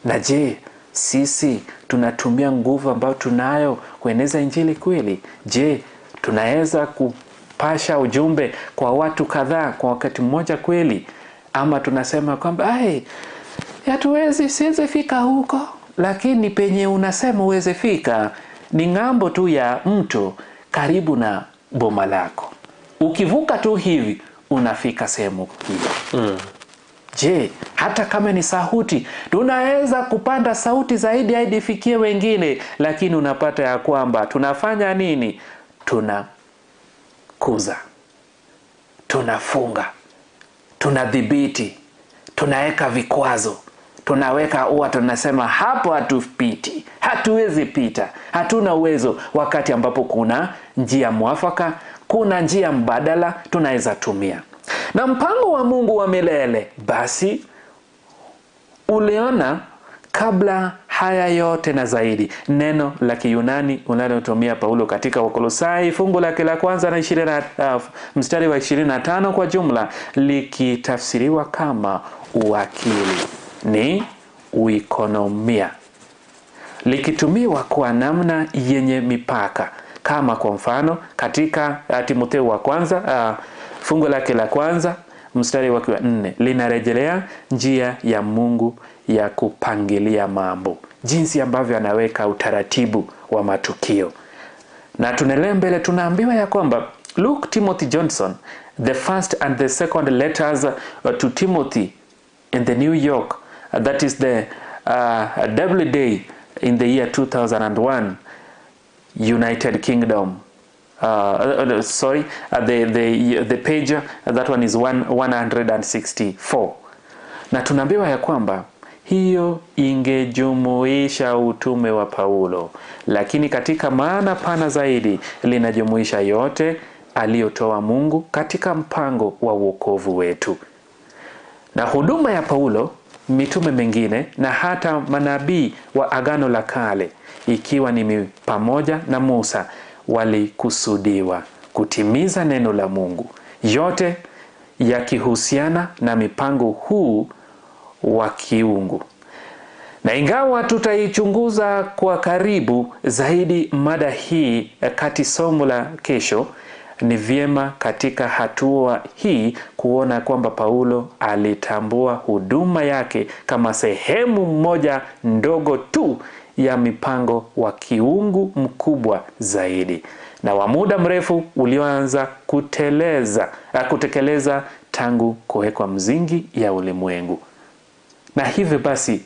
Na je, sisi tunatumia nguvu ambayo tunayo kueneza Injili kweli? Je, tunaweza kupasha ujumbe kwa watu kadhaa kwa wakati mmoja kweli? Ama tunasema kwamba hatuwezi, siwezi fika huko? Lakini penye unasema uweze fika ni ng'ambo tu ya mto karibu na boma lako. Ukivuka tu hivi unafika sehemu hiyo. Je, hata kama ni sauti, tunaweza kupanda sauti zaidi hadi ifikie wengine, lakini unapata ya kwamba tunafanya nini? Tunakuza, tunafunga, tunadhibiti, tunaweka vikwazo, tunaweka ua, tunasema hapo hatupiti, hatuwezi pita, hatuna uwezo, wakati ambapo kuna njia mwafaka, kuna njia mbadala tunaweza tumia. Na mpango wa Mungu wa milele basi uliona kabla haya yote na zaidi. Neno la Kiyunani unalotumia Paulo katika Wakolosai fungu lake la kwanza na mstari wa 25 kwa jumla likitafsiriwa kama uwakili ni uikonomia. Likitumiwa kwa namna yenye mipaka, kama kwa mfano katika Timotheo wa kwanza fungu lake la kwanza mstari wake wa 4 linarejelea njia ya Mungu ya kupangilia mambo, jinsi ambavyo anaweka utaratibu wa matukio. Na tunaendelea mbele, tunaambiwa ya kwamba Luke Timothy Johnson, the first and the second letters to Timothy in the New York, that is the Doubleday in the year 2001, United Kingdom. Sorry, the page, that one is 164. Na tunaambiwa ya kwamba hiyo ingejumuisha utume wa Paulo, lakini katika maana pana zaidi linajumuisha yote aliyotoa Mungu katika mpango wa wokovu wetu. Na huduma ya Paulo, mitume mengine na hata manabii wa Agano la Kale, ikiwa ni pamoja na Musa, walikusudiwa kutimiza neno la Mungu, yote yakihusiana na mipango huu wa kiungu. Na ingawa tutaichunguza kwa karibu zaidi mada hii kati somo la kesho, ni vyema katika hatua hii kuona kwamba Paulo alitambua huduma yake kama sehemu moja ndogo tu ya mipango wa kiungu mkubwa zaidi na wa muda mrefu ulioanza kutekeleza tangu kuwekwa msingi ya ulimwengu. Na hivyo basi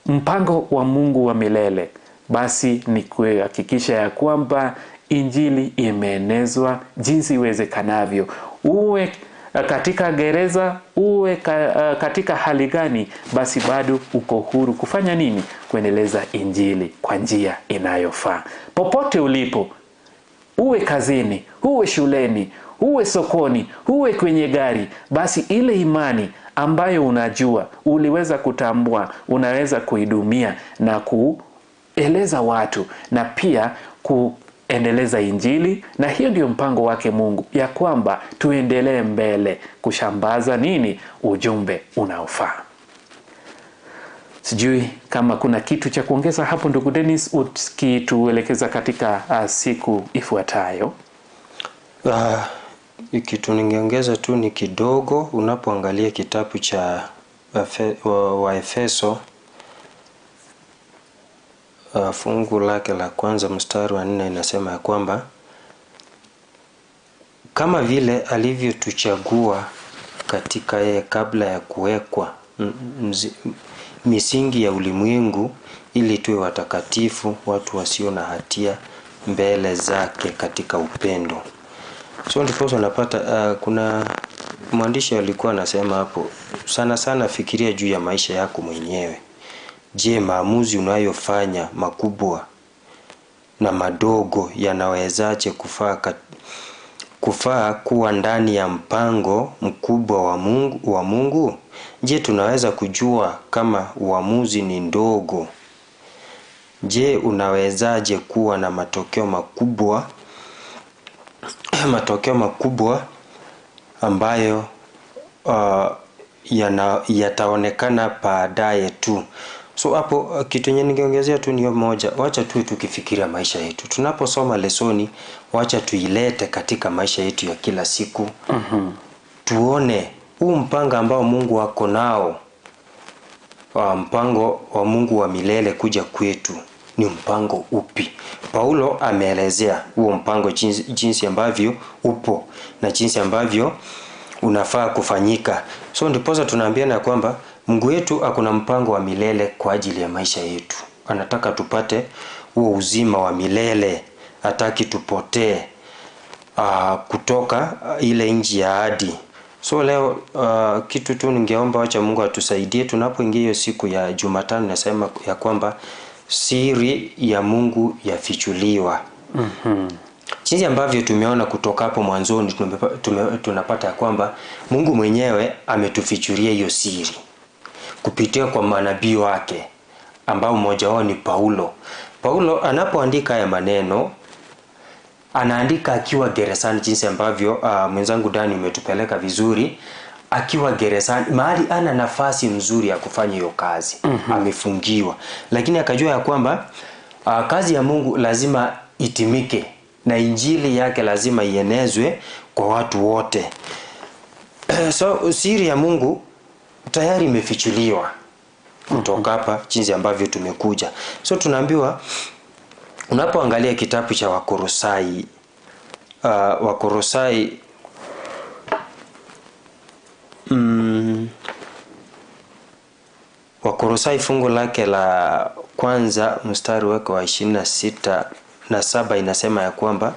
mpango wa Mungu wa milele basi ni kuhakikisha ya kwamba Injili imeenezwa jinsi iwezekanavyo. Uwe katika gereza, uwe katika hali gani, basi bado uko huru kufanya nini? Kuendeleza Injili kwa njia inayofaa. Popote ulipo, uwe kazini, uwe shuleni, uwe sokoni, uwe kwenye gari, basi ile imani ambayo unajua, uliweza kutambua, unaweza kuidumia na kueleza watu na pia kuendeleza Injili. Na hiyo ndio mpango wake Mungu, ya kwamba tuendelee mbele kushambaza nini? Ujumbe unaofaa. Sijui kama kuna kitu cha kuongeza hapo ndugu Dennis, ukituelekeza katika siku ifuatayo. Kitu ningeongeza tu ni kidogo. Unapoangalia kitabu cha Waefeso fungu lake la kwanza mstari wa 4 inasema ya kwamba kama vile alivyotuchagua katika yeye kabla ya kuwekwa misingi ya ulimwengu, ili tuwe watakatifu, watu wasio na hatia mbele zake katika upendo. So ndipo unapata kuna mwandishi alikuwa anasema hapo, sana sana fikiria juu ya maisha yako mwenyewe. Je, maamuzi unayofanya makubwa na madogo yanawezaje kufaa kuwa ndani ya mpango mkubwa wa Mungu? Je, tunaweza kujua kama uamuzi ni ndogo? Je, unawezaje kuwa na matokeo makubwa matokeo makubwa ambayo yataonekana baadaye tu? So hapo kitu yenye ningeongezea tu ni moja, wacha tu tukifikiria maisha yetu. Tunaposoma lesoni, wacha tuilete katika maisha yetu ya kila siku. Tuone huu mpango ambao Mungu ako nao, mpango wa Mungu wa milele kuja kwetu ni mpango upi? Paulo ameelezea huo mpango jinsi ambavyo upo na jinsi ambavyo unafaa kufanyika. So ndiposa tunaambiana kwamba Mungu wetu akuna mpango wa milele kwa ajili ya maisha yetu. Anataka tupate huo uzima wa milele, hataki tupotee kutoka ile nchi ya ahadi. So leo kitu tu ningeomba, wacha Mungu atusaidie tunapoingia hiyo siku ya Jumatano. Nasema ya kwamba siri ya Mungu yafichuliwa. Jinsi ambavyo tumeona kutoka hapo mwanzoni, tunapata ya kwamba Mungu mwenyewe ametufichulia hiyo siri kupitia kwa manabii wake ambao mmoja wao ni Paulo. Paulo anapoandika haya maneno, anaandika akiwa gerezani, jinsi ambavyo mwenzangu Dani umetupeleka vizuri. akiwa gerezani, mahali ana nafasi nzuri ya kufanya hiyo kazi, amefungiwa, lakini akajua ya kwamba kazi ya Mungu lazima itimike na injili yake lazima ienezwe kwa watu wote. So siri ya Mungu tayari imefichuliwa kutoka hapa jinsi ambavyo tumekuja. So tunaambiwa unapoangalia kitabu cha Wakolosai, Wakolosai Wakolosai fungu lake la kwanza mstari wake wa 26 na 7 inasema ya kwamba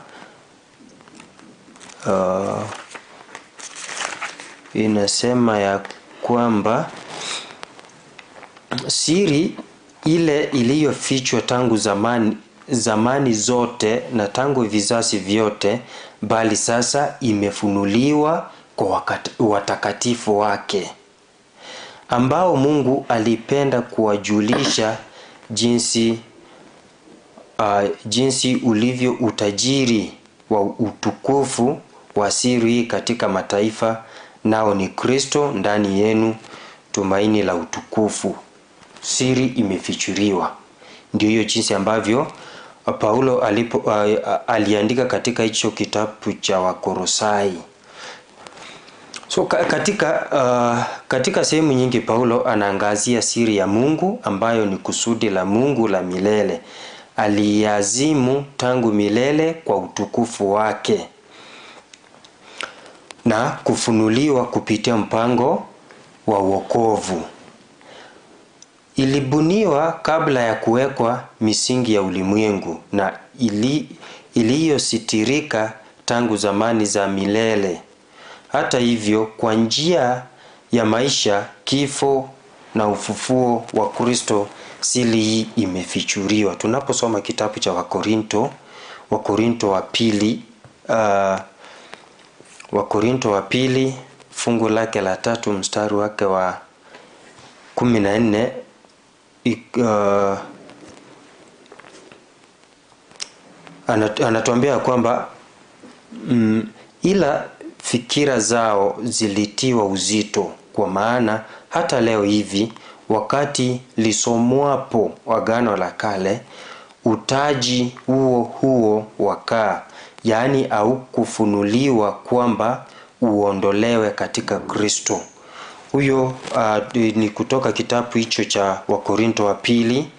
inasema ya kwamba siri ile iliyofichwa tangu zamani zote na tangu vizazi vyote, bali sasa imefunuliwa kwa watakatifu wake, ambao Mungu alipenda kuwajulisha jinsi ulivyo utajiri wa utukufu wa siri hii katika mataifa, nao ni Kristo ndani yenu, tumaini la utukufu. Siri imefichuliwa. Ndio hiyo jinsi ambavyo Paulo aliandika katika hicho kitabu cha Wakolosai. So katika sehemu nyingi Paulo anaangazia siri ya Mungu ambayo ni kusudi la Mungu la milele. Aliazimu tangu milele kwa utukufu wake na kufunuliwa kupitia mpango wa wokovu. Ilibuniwa kabla ya kuwekwa misingi ya ulimwengu na iliyositirika tangu zamani za milele. Hata hivyo, kwa njia ya maisha, kifo na ufufuo wa Kristo, siri hii imefichuliwa. Tunaposoma kitabu cha Wakorinto wa pili, Wakorinto wa pili fungu lake la 3 mstari wake wa 14, anatuambia kwamba ila fikira zao zilitiwa uzito, kwa maana hata leo hivi wakati lisomwapo Agano la Kale, utaji huo huo wakaa, yaani au kufunuliwa kwamba uondolewe katika Kristo. Huyo ni kutoka kitabu hicho cha Wakorinto wa pili,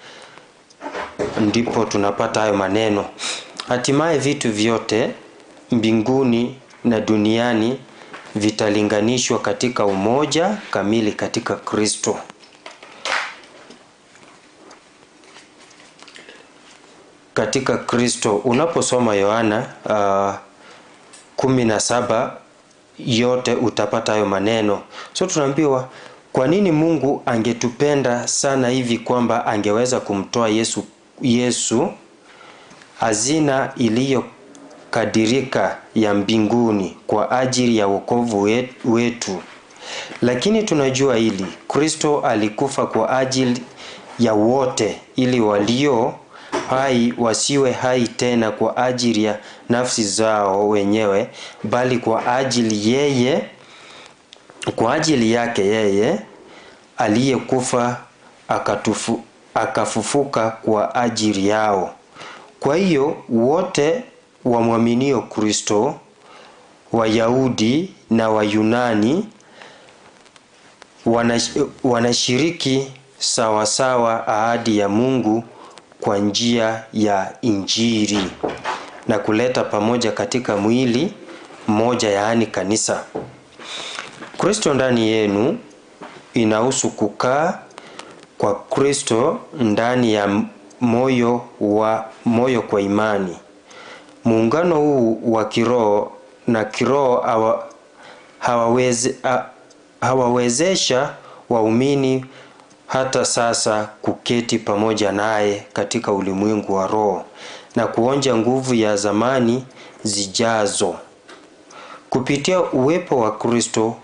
ndipo tunapata hayo maneno. Hatimaye vitu vyote mbinguni na duniani vitalinganishwa katika umoja kamili katika Kristo. Katika Kristo. Unaposoma Yohana 17 yote utapata hayo maneno. So tunaambiwa kwa nini Mungu angetupenda sana hivi kwamba angeweza kumtoa Yesu hazina iliyokadirika ya mbinguni kwa ajili ya wokovu wetu. Lakini tunajua hili, Kristo alikufa kwa ajili ya wote, ili walio hai wasiwe hai tena kwa ajili ya nafsi zao wenyewe, bali kwa ajili yake yeye aliyekufa akafufuka kwa ajili yao. Kwa hiyo wote wamwaminio Kristo, Wayahudi na Wayunani, wanashiriki sawasawa ahadi ya Mungu kwa njia ya Injili na kuleta pamoja katika mwili mmoja, yaani kanisa. Kristo ndani yenu inahusu kukaa kwa Kristo ndani ya moyo kwa imani. Muungano huu wa kiroho na kiroho hawawezesha waumini hata sasa kuketi pamoja naye katika ulimwengu wa roho na kuonja nguvu ya zamani zijazo. Kupitia uwepo wa Kristo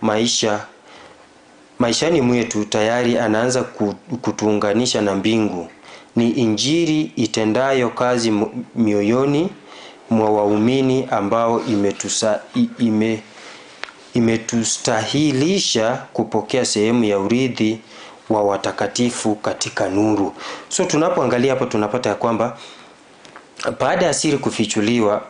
maishani mwetu, tayari anaanza kutuunganisha na mbingu. Ni Injili itendayo kazi mioyoni mwa waumini ambao imetustahilisha kupokea sehemu ya urithi wa watakatifu katika nuru. So tunapoangalia hapo tunapata ya kwamba baada ya siri kufichuliwa,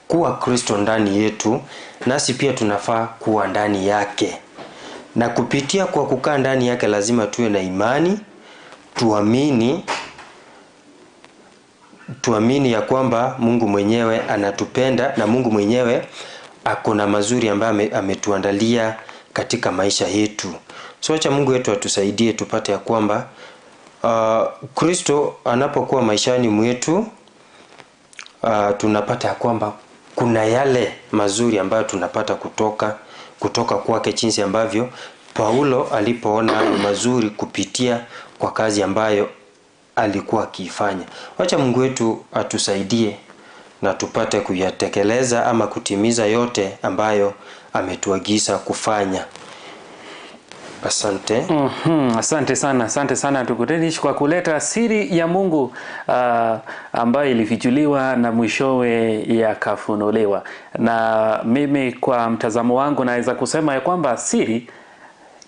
kuwa Kristo ndani yetu, nasi pia tunafaa kuwa ndani yake. Na kupitia kwa kukaa ndani yake lazima tuwe na imani, tuamini ya kwamba Mungu mwenyewe anatupenda na Mungu mwenyewe ako na mazuri ambayo ametuandalia katika maisha yetu. So acha Mungu wetu atusaidie tupate ya kwamba Kristo anapokuwa maishani mwetu, tunapata ya kwamba kuna yale mazuri ambayo tunapata kutoka kwake, jinsi ambavyo Paulo alipoona hayo mazuri kupitia kwa kazi ambayo alikuwa akiifanya. Wacha Mungu wetu atusaidie na tupate kuyatekeleza ama kutimiza yote ambayo ametuagiza kufanya. Asante. Asante sana, asante sana ndugu Denish kwa kuleta siri ya Mungu ambayo ilifichuliwa na mwishowe yakafunuliwa. Na mimi kwa mtazamo wangu naweza kusema ya kwamba siri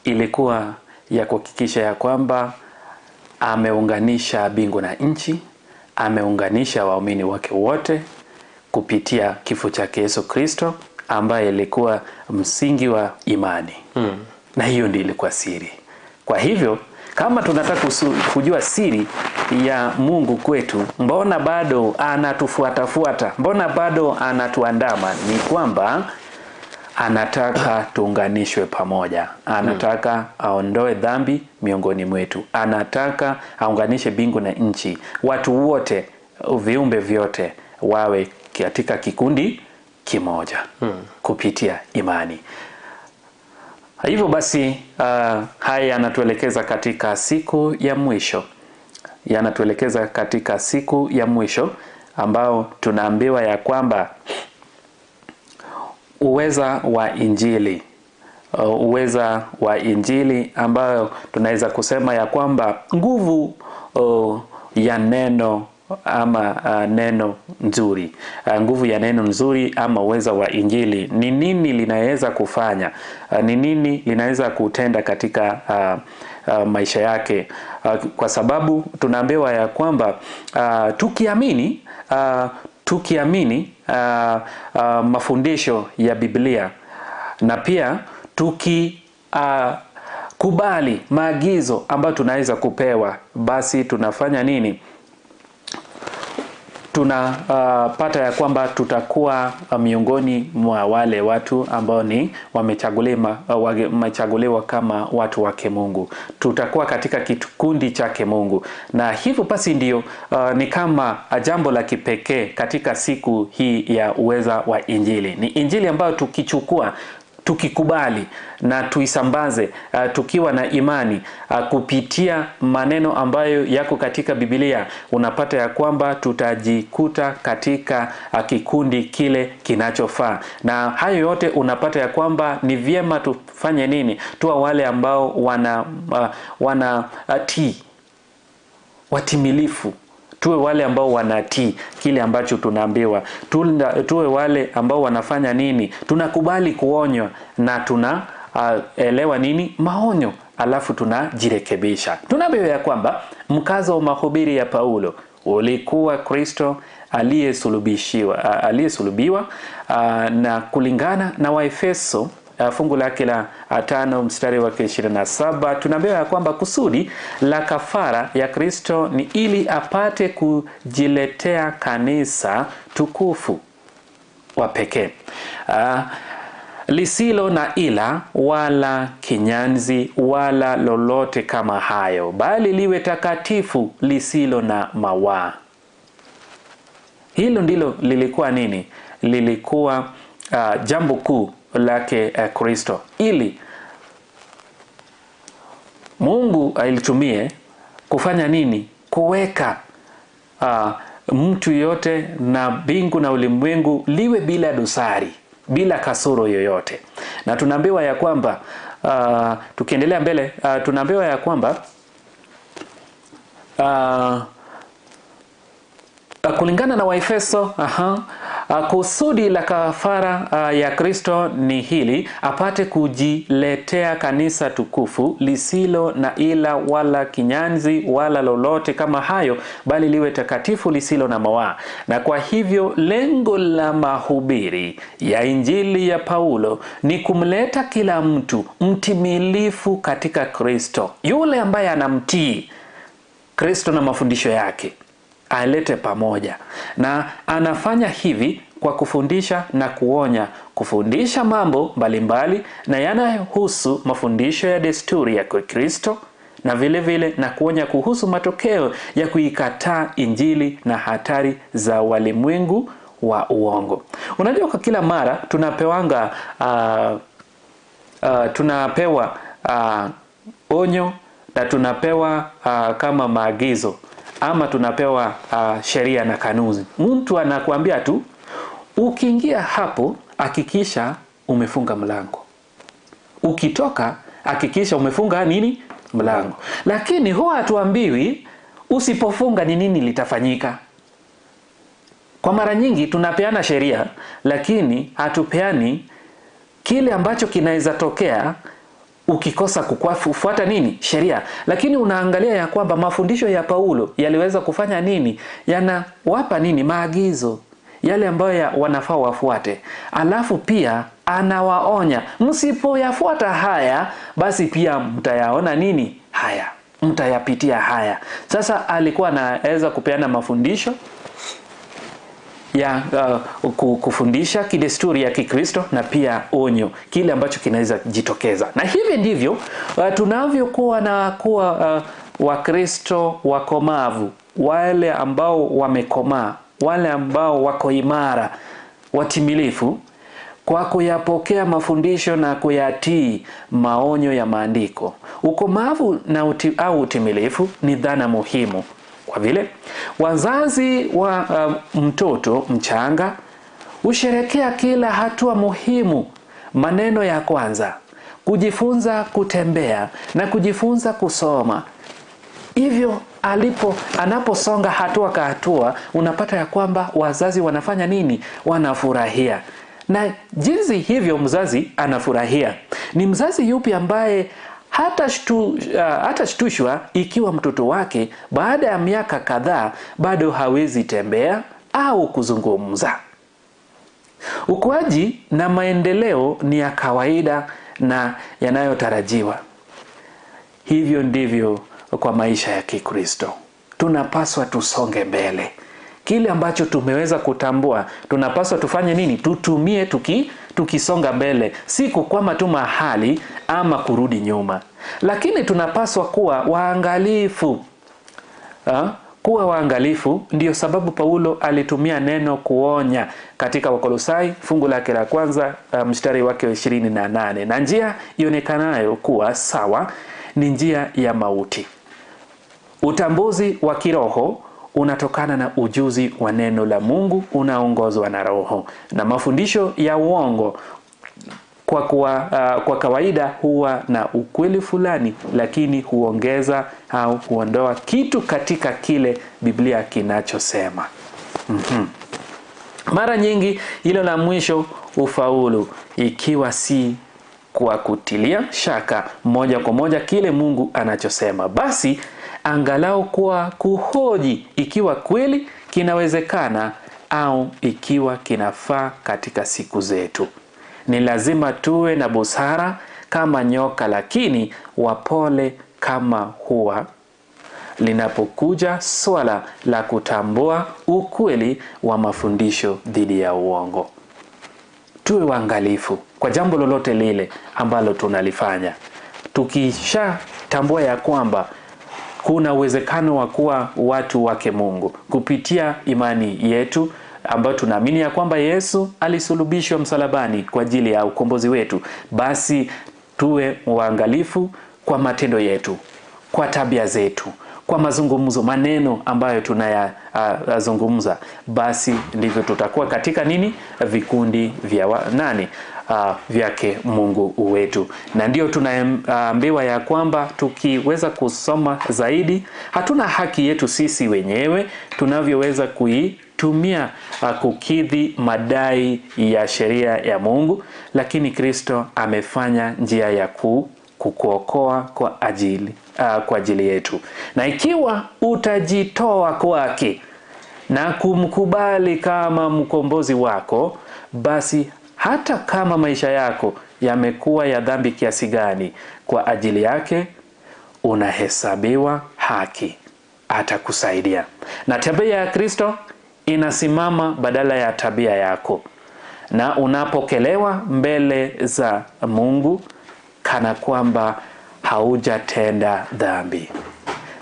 ilikuwa ya kuhakikisha ya kwamba ameunganisha mbingu na nchi, ameunganisha waumini wake wote kupitia kifo chake Yesu Kristo ambaye ilikuwa msingi wa imani. Na hiyo ndiyo ilikuwa siri. Kwa hivyo kama tunataka kujua siri ya Mungu kwetu, mbona bado anatufuatafuata? Mbona bado anatuandama? Ni kwamba anataka tuunganishwe pamoja. Anataka aondoe dhambi miongoni mwetu. Anataka aunganishe mbingu na nchi. Watu wote, viumbe vyote wawe katika kikundi kimoja kupitia imani. Hivyo basi haya yanatuelekeza katika siku ya mwisho. Yanatuelekeza katika siku ya mwisho ambao tunaambiwa ya kwamba uweza wa Injili, uweza wa Injili ambayo tunaweza kusema ya kwamba nguvu ya neno ama neno nzuri, nguvu ya neno nzuri ama uweza wa Injili ni nini linaweza kufanya, ni nini linaweza kutenda katika maisha yake. Kwa sababu tunaambiwa ya kwamba tukiamini mafundisho ya Biblia na pia tukikubali maagizo ambayo tunaweza kupewa, basi tunafanya nini? Tunapata ya kwamba tutakuwa miongoni mwa wale watu ambao ni wamechaguliwa kama watu wake Mungu. Tutakuwa katika kikundi chake Mungu. Na hivyo basi ndio ni kama jambo la kipekee katika siku hii ya uweza wa Injili. Ni Injili ambayo tukichukua, tukikubali na tuisambaze tukiwa na imani kupitia maneno ambayo yako katika Biblia, unapata ya kwamba tutajikuta katika kikundi kile kinachofaa. Na hayo yote unapata ya kwamba ni vyema tufanye nini? Tuwa wale ambao wana tii, watimilifu. Tuwe wale ambao wanatii kile ambacho tunaambiwa. Tuwe wale ambao wanafanya nini? Tunakubali kuonywa na tunaelewa nini maonyo, alafu tunajirekebisha. Tunaambiwa ya kwamba mkazo wa mahubiri ya Paulo ulikuwa Kristo aliyesulubiwa, na kulingana na Waefeso fungu lake la 5 mstari wake 27, tunaambiwa ya kwamba kusudi la kafara ya Kristo ni ili apate kujiletea kanisa tukufu wa pekee, lisilo na ila wala kinyanzi wala lolote kama hayo, bali liwe takatifu lisilo na mawaa. Hilo ndilo lilikuwa nini? Lilikuwa jambo kuu lake Kristo, ili Mungu ailitumie kufanya nini? Kuweka mtu yote na mbingu na ulimwengu liwe bila dosari, bila kasoro yoyote. Na tunaambiwa ya kwamba tukiendelea mbele, tunaambiwa ya kwamba kulingana na Waefeso Kusudi la kafara ya Kristo ni hili, apate kujiletea kanisa tukufu lisilo na ila wala kinyanzi wala lolote kama hayo, bali liwe takatifu lisilo na mawaa. Na kwa hivyo lengo la mahubiri ya Injili ya Paulo ni kumleta kila mtu mtimilifu katika Kristo, yule ambaye anamtii Kristo na mafundisho yake alete pamoja. Na anafanya hivi kwa kufundisha na kuonya, kufundisha mambo mbalimbali na yanayohusu mafundisho ya desturi ya Kristo, na vile vile na kuonya kuhusu matokeo ya kuikataa Injili na hatari za walimwengu wa uongo. Unajua, kwa kila mara tunapewanga tunapewa onyo na tunapewa kama maagizo ama tunapewa sheria na kanuni. Mtu anakuambia tu ukiingia hapo hakikisha umefunga mlango, ukitoka hakikisha umefunga nini? Mlango. Lakini huwa hatuambiwi usipofunga ni nini litafanyika. Kwa mara nyingi tunapeana sheria, lakini hatupeani kile ambacho kinaweza tokea ukikosa kufuata nini? Sheria. Lakini unaangalia ya kwamba mafundisho ya Paulo yaliweza kufanya nini? Yanawapa nini? Maagizo yale ambayo wanafaa wafuate. Alafu pia anawaonya, msipoyafuata haya basi pia mtayaona nini? Haya, mtayapitia haya. Sasa alikuwa anaweza kupeana mafundisho ya kufundisha kidesturi ya Kikristo na pia onyo kile ambacho kinaweza jitokeza. Na hivi ndivyo tunavyokuwa na kuwa Wakristo wakomavu, wale ambao wamekomaa, wale ambao wako imara, watimilifu kwa kuyapokea mafundisho na kuyatii maonyo ya maandiko. Ukomavu na au utimilifu ni dhana muhimu, kwa vile wazazi wa mtoto mchanga husherekea kila hatua muhimu. Maneno ya kwanza, kujifunza kutembea na kujifunza kusoma. Hivyo anaposonga hatua kwa hatua, unapata ya kwamba wazazi wanafanya nini? Wanafurahia. Na jinsi hivyo mzazi anafurahia. Ni mzazi yupi ambaye hatashtushwa ikiwa mtoto wake baada ya miaka kadhaa bado hawezi tembea au kuzungumza? Ukuaji na maendeleo ni ya kawaida na yanayotarajiwa. Hivyo ndivyo kwa maisha ya Kikristo. Tunapaswa tusonge mbele. Kile ambacho tumeweza kutambua, tunapaswa tufanye nini? Tutumie tukisonga mbele, si kukwama tu mahali ama kurudi nyuma. Lakini tunapaswa kuwa waangalifu. Kuwa waangalifu ndio sababu Paulo alitumia neno kuonya katika Wakolosai fungu lake la kwanza mstari wake wa 28. Na njia ionekanayo kuwa sawa ni njia ya mauti. Utambuzi wa kiroho unatokana na ujuzi wa neno la Mungu unaongozwa na Roho. Na mafundisho ya uongo kwa kawaida huwa na ukweli fulani, lakini huongeza au huondoa kitu katika kile Biblia kinachosema. Mara nyingi hilo la mwisho ufaulu ikiwa si kwa kutilia shaka moja kwa moja kile Mungu anachosema, basi angalau kwa kuhoji ikiwa kweli kinawezekana au ikiwa kinafaa katika siku zetu. Ni lazima tuwe na busara kama nyoka, lakini wapole kama hua, linapokuja swala la kutambua ukweli wa mafundisho dhidi ya uongo. Tuwe waangalifu kwa jambo lolote lile ambalo tunalifanya. Tukisha tambua ya kwamba kuna uwezekano wa kuwa watu wake Mungu kupitia imani yetu ambayo tunaamini ya kwamba Yesu alisulubishwa msalabani kwa ajili ya ukombozi wetu, basi tuwe waangalifu kwa matendo yetu, kwa tabia zetu, kwa mazungumzo, maneno ambayo tunayazungumza. Basi ndivyo tutakuwa katika nini? Vikundi vya nani? Vyake Mungu wetu. Na ndio tunaambiwa ya kwamba tukiweza kusoma zaidi, hatuna haki yetu sisi wenyewe tunavyoweza kuitumia kukidhi madai ya sheria ya Mungu, lakini Kristo amefanya njia ya kukuokoa kwa ajili yetu. Na ikiwa utajitoa kwake na kumkubali kama mkombozi wako, basi hata kama maisha yako yamekuwa ya dhambi kiasi gani, kwa ajili yake unahesabiwa haki. Atakusaidia. Na tabia ya Kristo inasimama badala ya tabia yako, na unapokelewa mbele za Mungu kana kwamba haujatenda dhambi.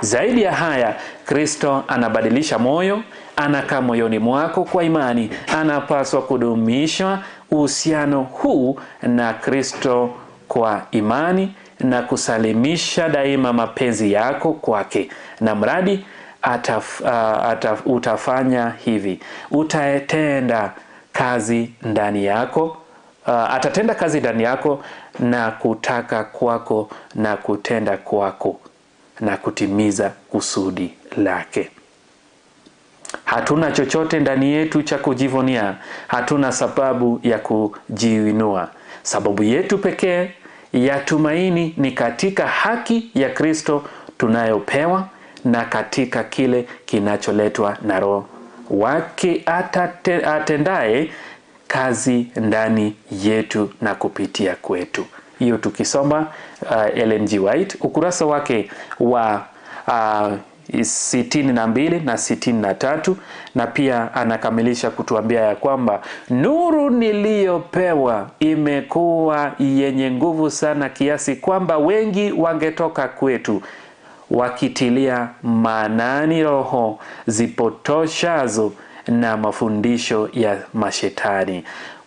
Zaidi ya haya, Kristo anabadilisha moyo, anakaa moyoni mwako kwa imani. Anapaswa kudumisha uhusiano huu na Kristo kwa imani na kusalimisha daima mapenzi yako kwake. Na mradi utafanya hivi, utatenda kazi ndani yako, atatenda kazi ndani yako na kutaka kwako na kutenda kwako na kutimiza kusudi lake. Hatuna chochote ndani yetu cha kujivunia, hatuna sababu ya kujiinua. Sababu yetu pekee ya tumaini ni katika haki ya Kristo tunayopewa na katika kile kinacholetwa na Roho wake atendaye kazi ndani yetu na kupitia kwetu. Hiyo tukisoma Ellen G. White ukurasa wake wa 62 na 63, na pia anakamilisha kutuambia ya kwamba nuru niliyopewa imekuwa yenye nguvu sana kiasi kwamba wengi wangetoka kwetu wakitilia maanani roho zipotoshazo na mafundisho ya mashetani.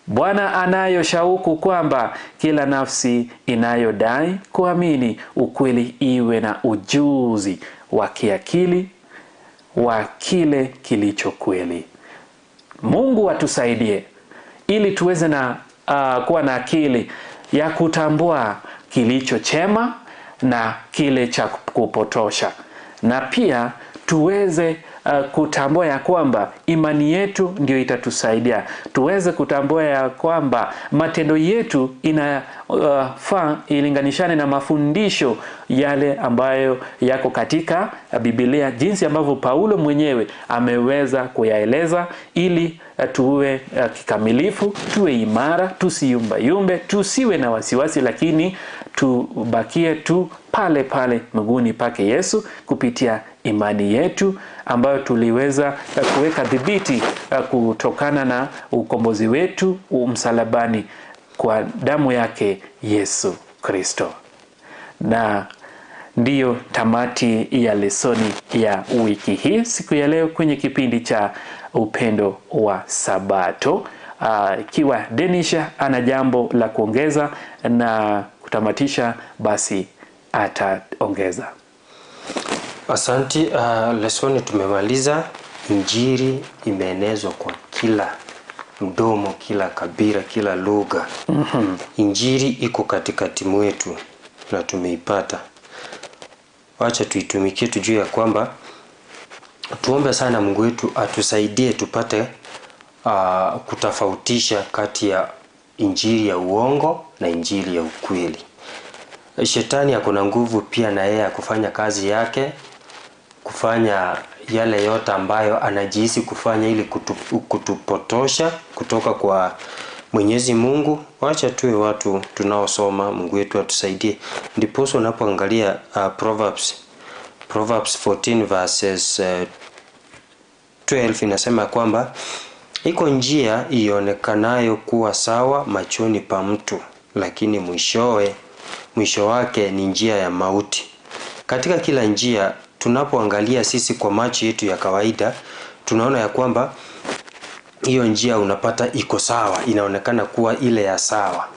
Bwana anayo shauku kwamba kila nafsi inayodai kuamini ukweli iwe na ujuzi wa kiakili wa kile kilicho kweli. Mungu atusaidie ili tuweze na kuwa na akili ya kutambua kilicho chema na kile cha kupotosha, na pia tuweze kutambua ya kwamba imani yetu ndio itatusaidia. Tuweze kutambua ya kwamba matendo yetu inafaa ilinganishane na mafundisho yale ambayo yako katika Biblia, jinsi ambavyo Paulo mwenyewe ameweza kuyaeleza, ili tuwe kikamilifu, tuwe imara, tusiyumbayumbe, tusiwe na wasiwasi, lakini tubakie tu pale pale miguuni pake Yesu kupitia imani yetu ambayo tuliweza kuweka dhibiti kutokana na ukombozi wetu msalabani kwa damu yake Yesu Kristo. Na ndiyo tamati ya lesoni ya wiki hii siku ya leo kwenye kipindi cha Upendo wa Sabato. Ikiwa Denisha ana jambo la kuongeza na kutamatisha, basi ataongeza. Asanti. Lesoni tumemaliza. Injili imeenezwa kwa kila mdomo, kila kabila, kila lugha. Injili iko katikati mwetu na tumeipata. Wacha tuitumikie, tujue ya kwamba tuombe sana Mungu wetu atusaidie tupate kutofautisha kati ya injili ya uongo na injili ya ukweli. Shetani ako na nguvu pia na yeye kufanya kazi yake, kufanya yale yote ambayo anajihisi kufanya ili kutupotosha kutoka kwa Mwenyezi Mungu. Wacha tuwe watu tunaosoma, Mungu wetu atusaidie. Ndiposa unapoangalia Proverbs 14 verses 12 inasema kwamba iko njia ionekanayo kuwa sawa machoni pa mtu, lakini mwisho wake ni njia ya mauti. Katika kila njia tunapoangalia sisi kwa macho yetu ya kawaida, tunaona ya kwamba hiyo njia unapata iko sawa, inaonekana kuwa ile ya sawa,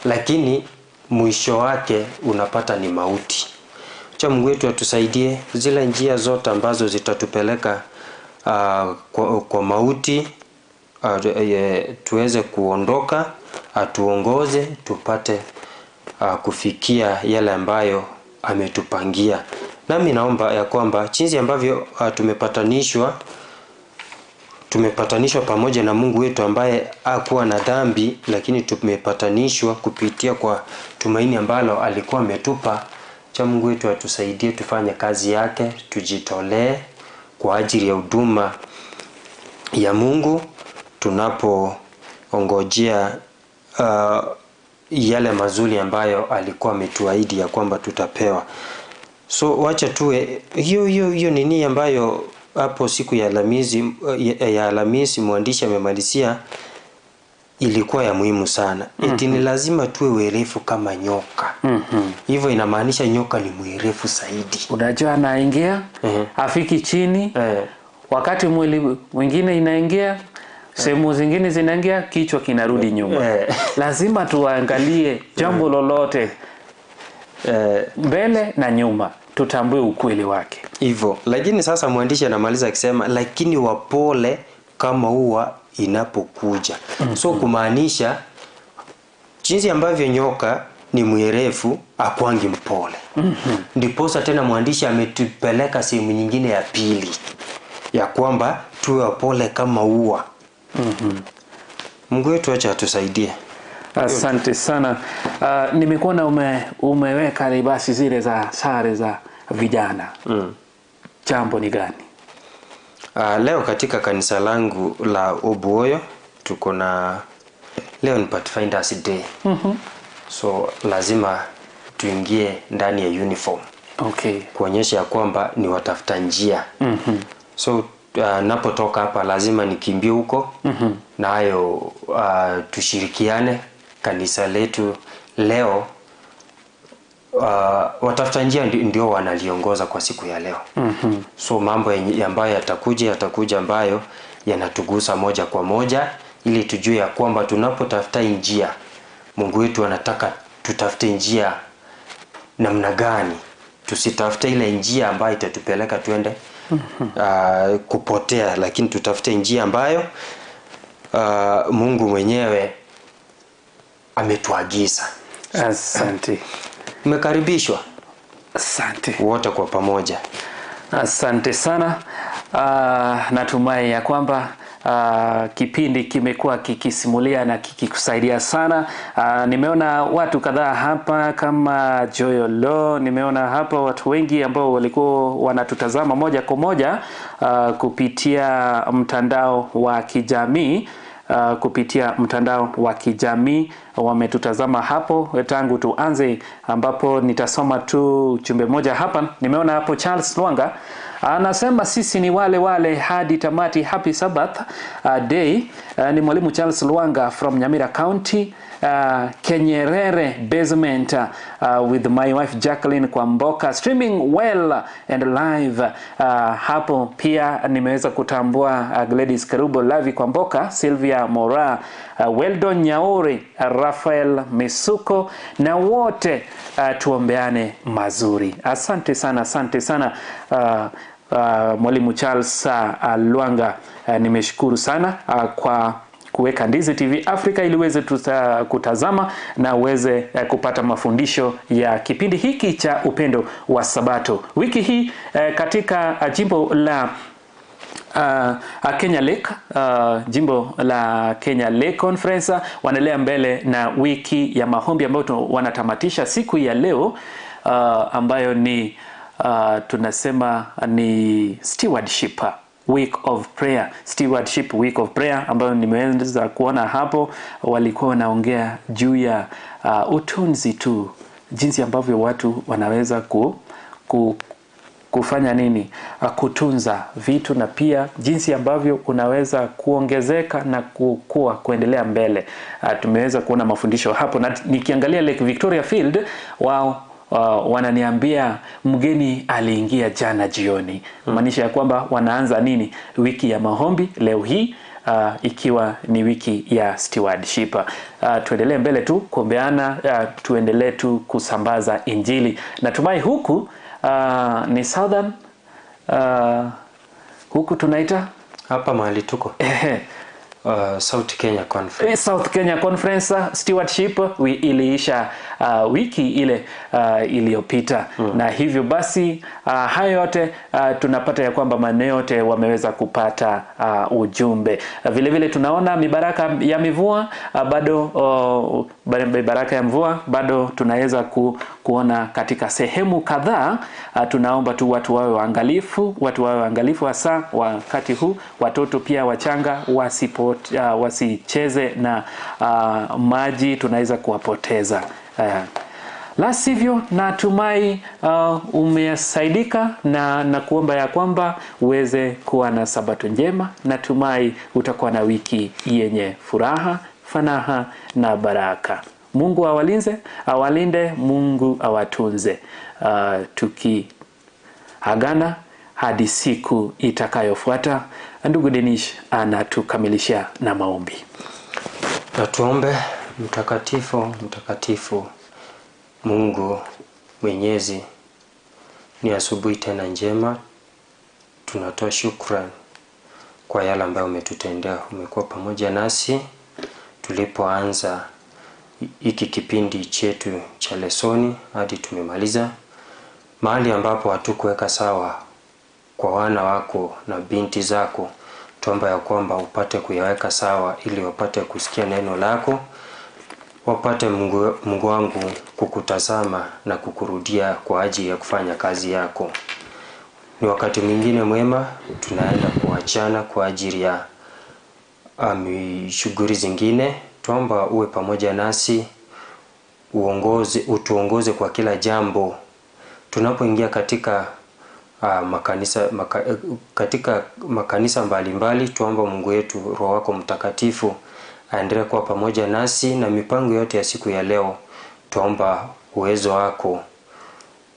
lakini mwisho wake unapata ni mauti. Acha Mungu wetu atusaidie zile njia zote ambazo zitatupeleka kwa mauti, tuweze kuondoka, atuongoze tupate kufikia yale ambayo ametupangia. Nami naomba ya kwamba jinsi ambavyo tumepatanishwa, Tumepatanishwa pamoja na Mungu wetu ambaye hakuwa na dhambi, lakini tumepatanishwa kupitia kwa tumaini ambalo alikuwa ametupa. Cha Mungu wetu atusaidie tufanye kazi yake, tujitolee kwa ajili ya huduma ya Mungu tunapoongojea yale mazuri ambayo alikuwa ametuahidi ya kwamba tutapewa. So wacha tuwe hiyo hiyo hiyo nini ambayo hapo siku ya Alhamisi ya Alhamisi mwandishi amemalizia ilikuwa ya muhimu sana. Eti ni lazima tuwe werefu kama nyoka. Hivyo inamaanisha nyoka ni mwerefu zaidi. Unajua anaingia, afiki chini, wakati mwili mwingine inaingia, sehemu zingine zinaingia, kichwa kinarudi nyuma. Lazima tuangalie jambo lolote mbele na nyuma, tutambue ukweli wake. Hivyo, lakini sasa mwandishi anamaliza akisema lakini wapole kama ua inapokuja. So kumaanisha jinsi ambavyo nyoka ni mwerefu akwangi mpole. Ndiposa tena mwandishi ametupeleka sehemu nyingine ya pili ya kwamba tuwe wapole kama ua. Mungu wetu acha atusaidie. Asante sana. Nimekuona umeweka libasi zile za sare za vijana. Jambo ni gani? Leo katika kanisa langu la Obuoyo tuko na leo ni Pathfinders Day. So lazima tuingie ndani ya uniform. Kuonyesha ya kwamba ni watafuta njia. So napotoka hapa lazima nikimbie huko. Na hayo tushirikiane kanisa letu leo. Watafuta njia ndio wanaliongoza kwa siku ya leo. So mambo ambayo yatakuja ambayo yanatugusa moja kwa moja, ili tujue ya kwamba tunapotafuta njia, Mungu wetu anataka tutafute njia namna gani. Tusitafute ile njia ambayo itatupeleka tuende kupotea, lakini tutafute njia ambayo Mungu mwenyewe ametuagiza. Asante. Mmekaribishwa. Asante. Wote kwa pamoja. Asante sana. Natumai ya kwamba kipindi kimekuwa kikisimulia na kikikusaidia sana. Nimeona watu kadhaa hapa kama Joyolo, nimeona hapa watu wengi ambao walikuwa wanatutazama moja kwa moja kupitia mtandao wa kijamii. Kupitia mtandao wa kijamii wametutazama hapo tangu tuanze, ambapo nitasoma tu chumbe moja hapa. Nimeona hapo Charles Lwanga anasema sisi ni wale wale hadi tamati, happy Sabbath day. Ni mwalimu Charles Lwanga from Nyamira County, Kenyerere basement, with my wife Jacqueline Kwamboka, streaming well and live. Hapo pia nimeweza kutambua Gladys Kerubo, Lavi Kwamboka, Sylvia Mora, Weldon Nyauri, Rafael Misuko na wote. Tuombeane mazuri. Asante sana, asante sana mwalimu Charles Lwanga. Nimeshukuru sana kwa kuweka Ndizi TV Africa ili uweze kutazama na uweze kupata mafundisho ya kipindi hiki cha Upendo wa Sabato. Wiki hii katika jimbo la Kenya Lake, jimbo la Kenya Lake Conference wanaendelea mbele na wiki ya maombi ambayo wanatamatisha siku ya leo, ambayo ni tunasema ni Stewardship Week of Prayer. Stewardship Week of Prayer ambayo nimeweza kuona hapo walikuwa wanaongea juu ya utunzi tu, jinsi ambavyo watu wanaweza kufanya nini, kutunza vitu, na pia jinsi ambavyo unaweza kuongezeka na kukua, kuendelea mbele. Tumeweza kuona mafundisho hapo, na nikiangalia Lake Victoria Field wao wananiambia mgeni aliingia jana jioni, maanisha ya kwamba wanaanza nini wiki ya maombi leo hii, ikiwa ni wiki ya stewardship. Tuendelee mbele tu kuombeana, tuendelee tu kusambaza Injili. Natumai huku ni Southern, huku tunaita hapa mahali tuko. South Kenya Conference. South Kenya Conference stewardship iliisha wiki ile iliyopita. Na hivyo basi hayo yote tunapata ya kwamba maeneo yote wameweza kupata ujumbe. Vile vile tunaona mibaraka ya mivua bado, mibaraka ya mvua bado tunaweza kuona katika sehemu kadhaa. Tunaomba tu watu wawe waangalifu, watu wawe waangalifu hasa wakati huu, watoto pia wachanga wasicheze na maji, tunaweza kuwapoteza. La sivyo, natumai umesaidika na kuomba ya kwamba uweze kuwa na sabato njema. Natumai utakuwa na wiki yenye furaha, fanaha na baraka. Mungu awalinze, awalinde, Mungu awatunze. Tukiagana hadi siku itakayofuata. Ndugu Denish anatukamilishia na maombi. Na tuombe. Mtakatifu, mtakatifu Mungu Mwenyezi, ni asubuhi tena njema. Tunatoa shukrani kwa yale ambayo umetutendea. Umekuwa pamoja nasi tulipoanza hiki kipindi chetu cha lesoni hadi tumemaliza. Mahali ambapo hatukuweka sawa kwa wana wako na binti zako, tuomba ya kwamba upate kuyaweka sawa ili wapate kusikia neno lako, wapate Mungu wangu kukutazama na kukurudia kwa ajili ya kufanya kazi yako. Ni wakati mwingine mwema tunaenda kuachana kwa ajili ya shughuli zingine. Tuomba uwe pamoja nasi, uongoze, utuongoze kwa kila jambo. Tunapoingia katika katika makanisa mbalimbali, tuomba Mungu wetu Roho wako Mtakatifu aendelee kuwa pamoja nasi na mipango yote ya siku ya leo. Tuomba uwezo wako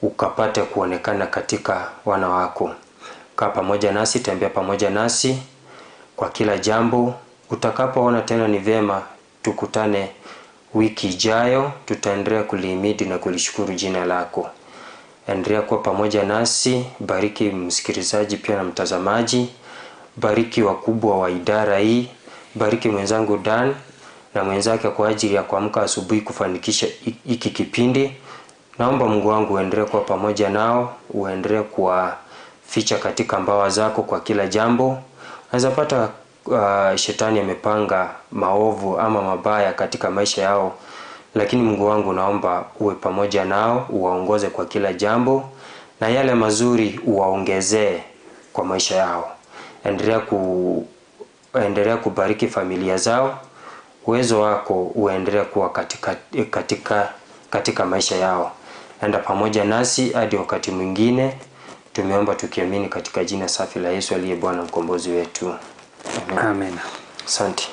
ukapate kuonekana katika wana wako. Kaa pamoja nasi, tembea pamoja nasi kwa kila jambo. Utakapoona tena ni vyema tukutane wiki ijayo, tutaendelea kulihimidi na kulishukuru jina lako. Endelea kuwa pamoja nasi, bariki msikilizaji pia na mtazamaji, bariki wakubwa wa idara hii, bariki mwenzangu Dan na mwenzake kwa ajili ya kuamka asubuhi kufanikisha hiki kipindi. Naomba Mungu wangu uendelee kuwa pamoja nao, uendelee kuwaficha katika mbawa zako kwa kila jambo. Unaweza pata shetani amepanga maovu ama mabaya katika maisha yao, lakini Mungu wangu naomba uwe pamoja nao, uwaongoze kwa kila jambo, na yale mazuri uwaongezee kwa maisha yao. Endelea kubariki familia zao, uwezo wako uendelee kuwa katika maisha yao. Enda pamoja nasi hadi wakati mwingine. Tumeomba tukiamini katika jina safi la Yesu aliye Bwana mkombozi wetu. Amen. Amen. Asante.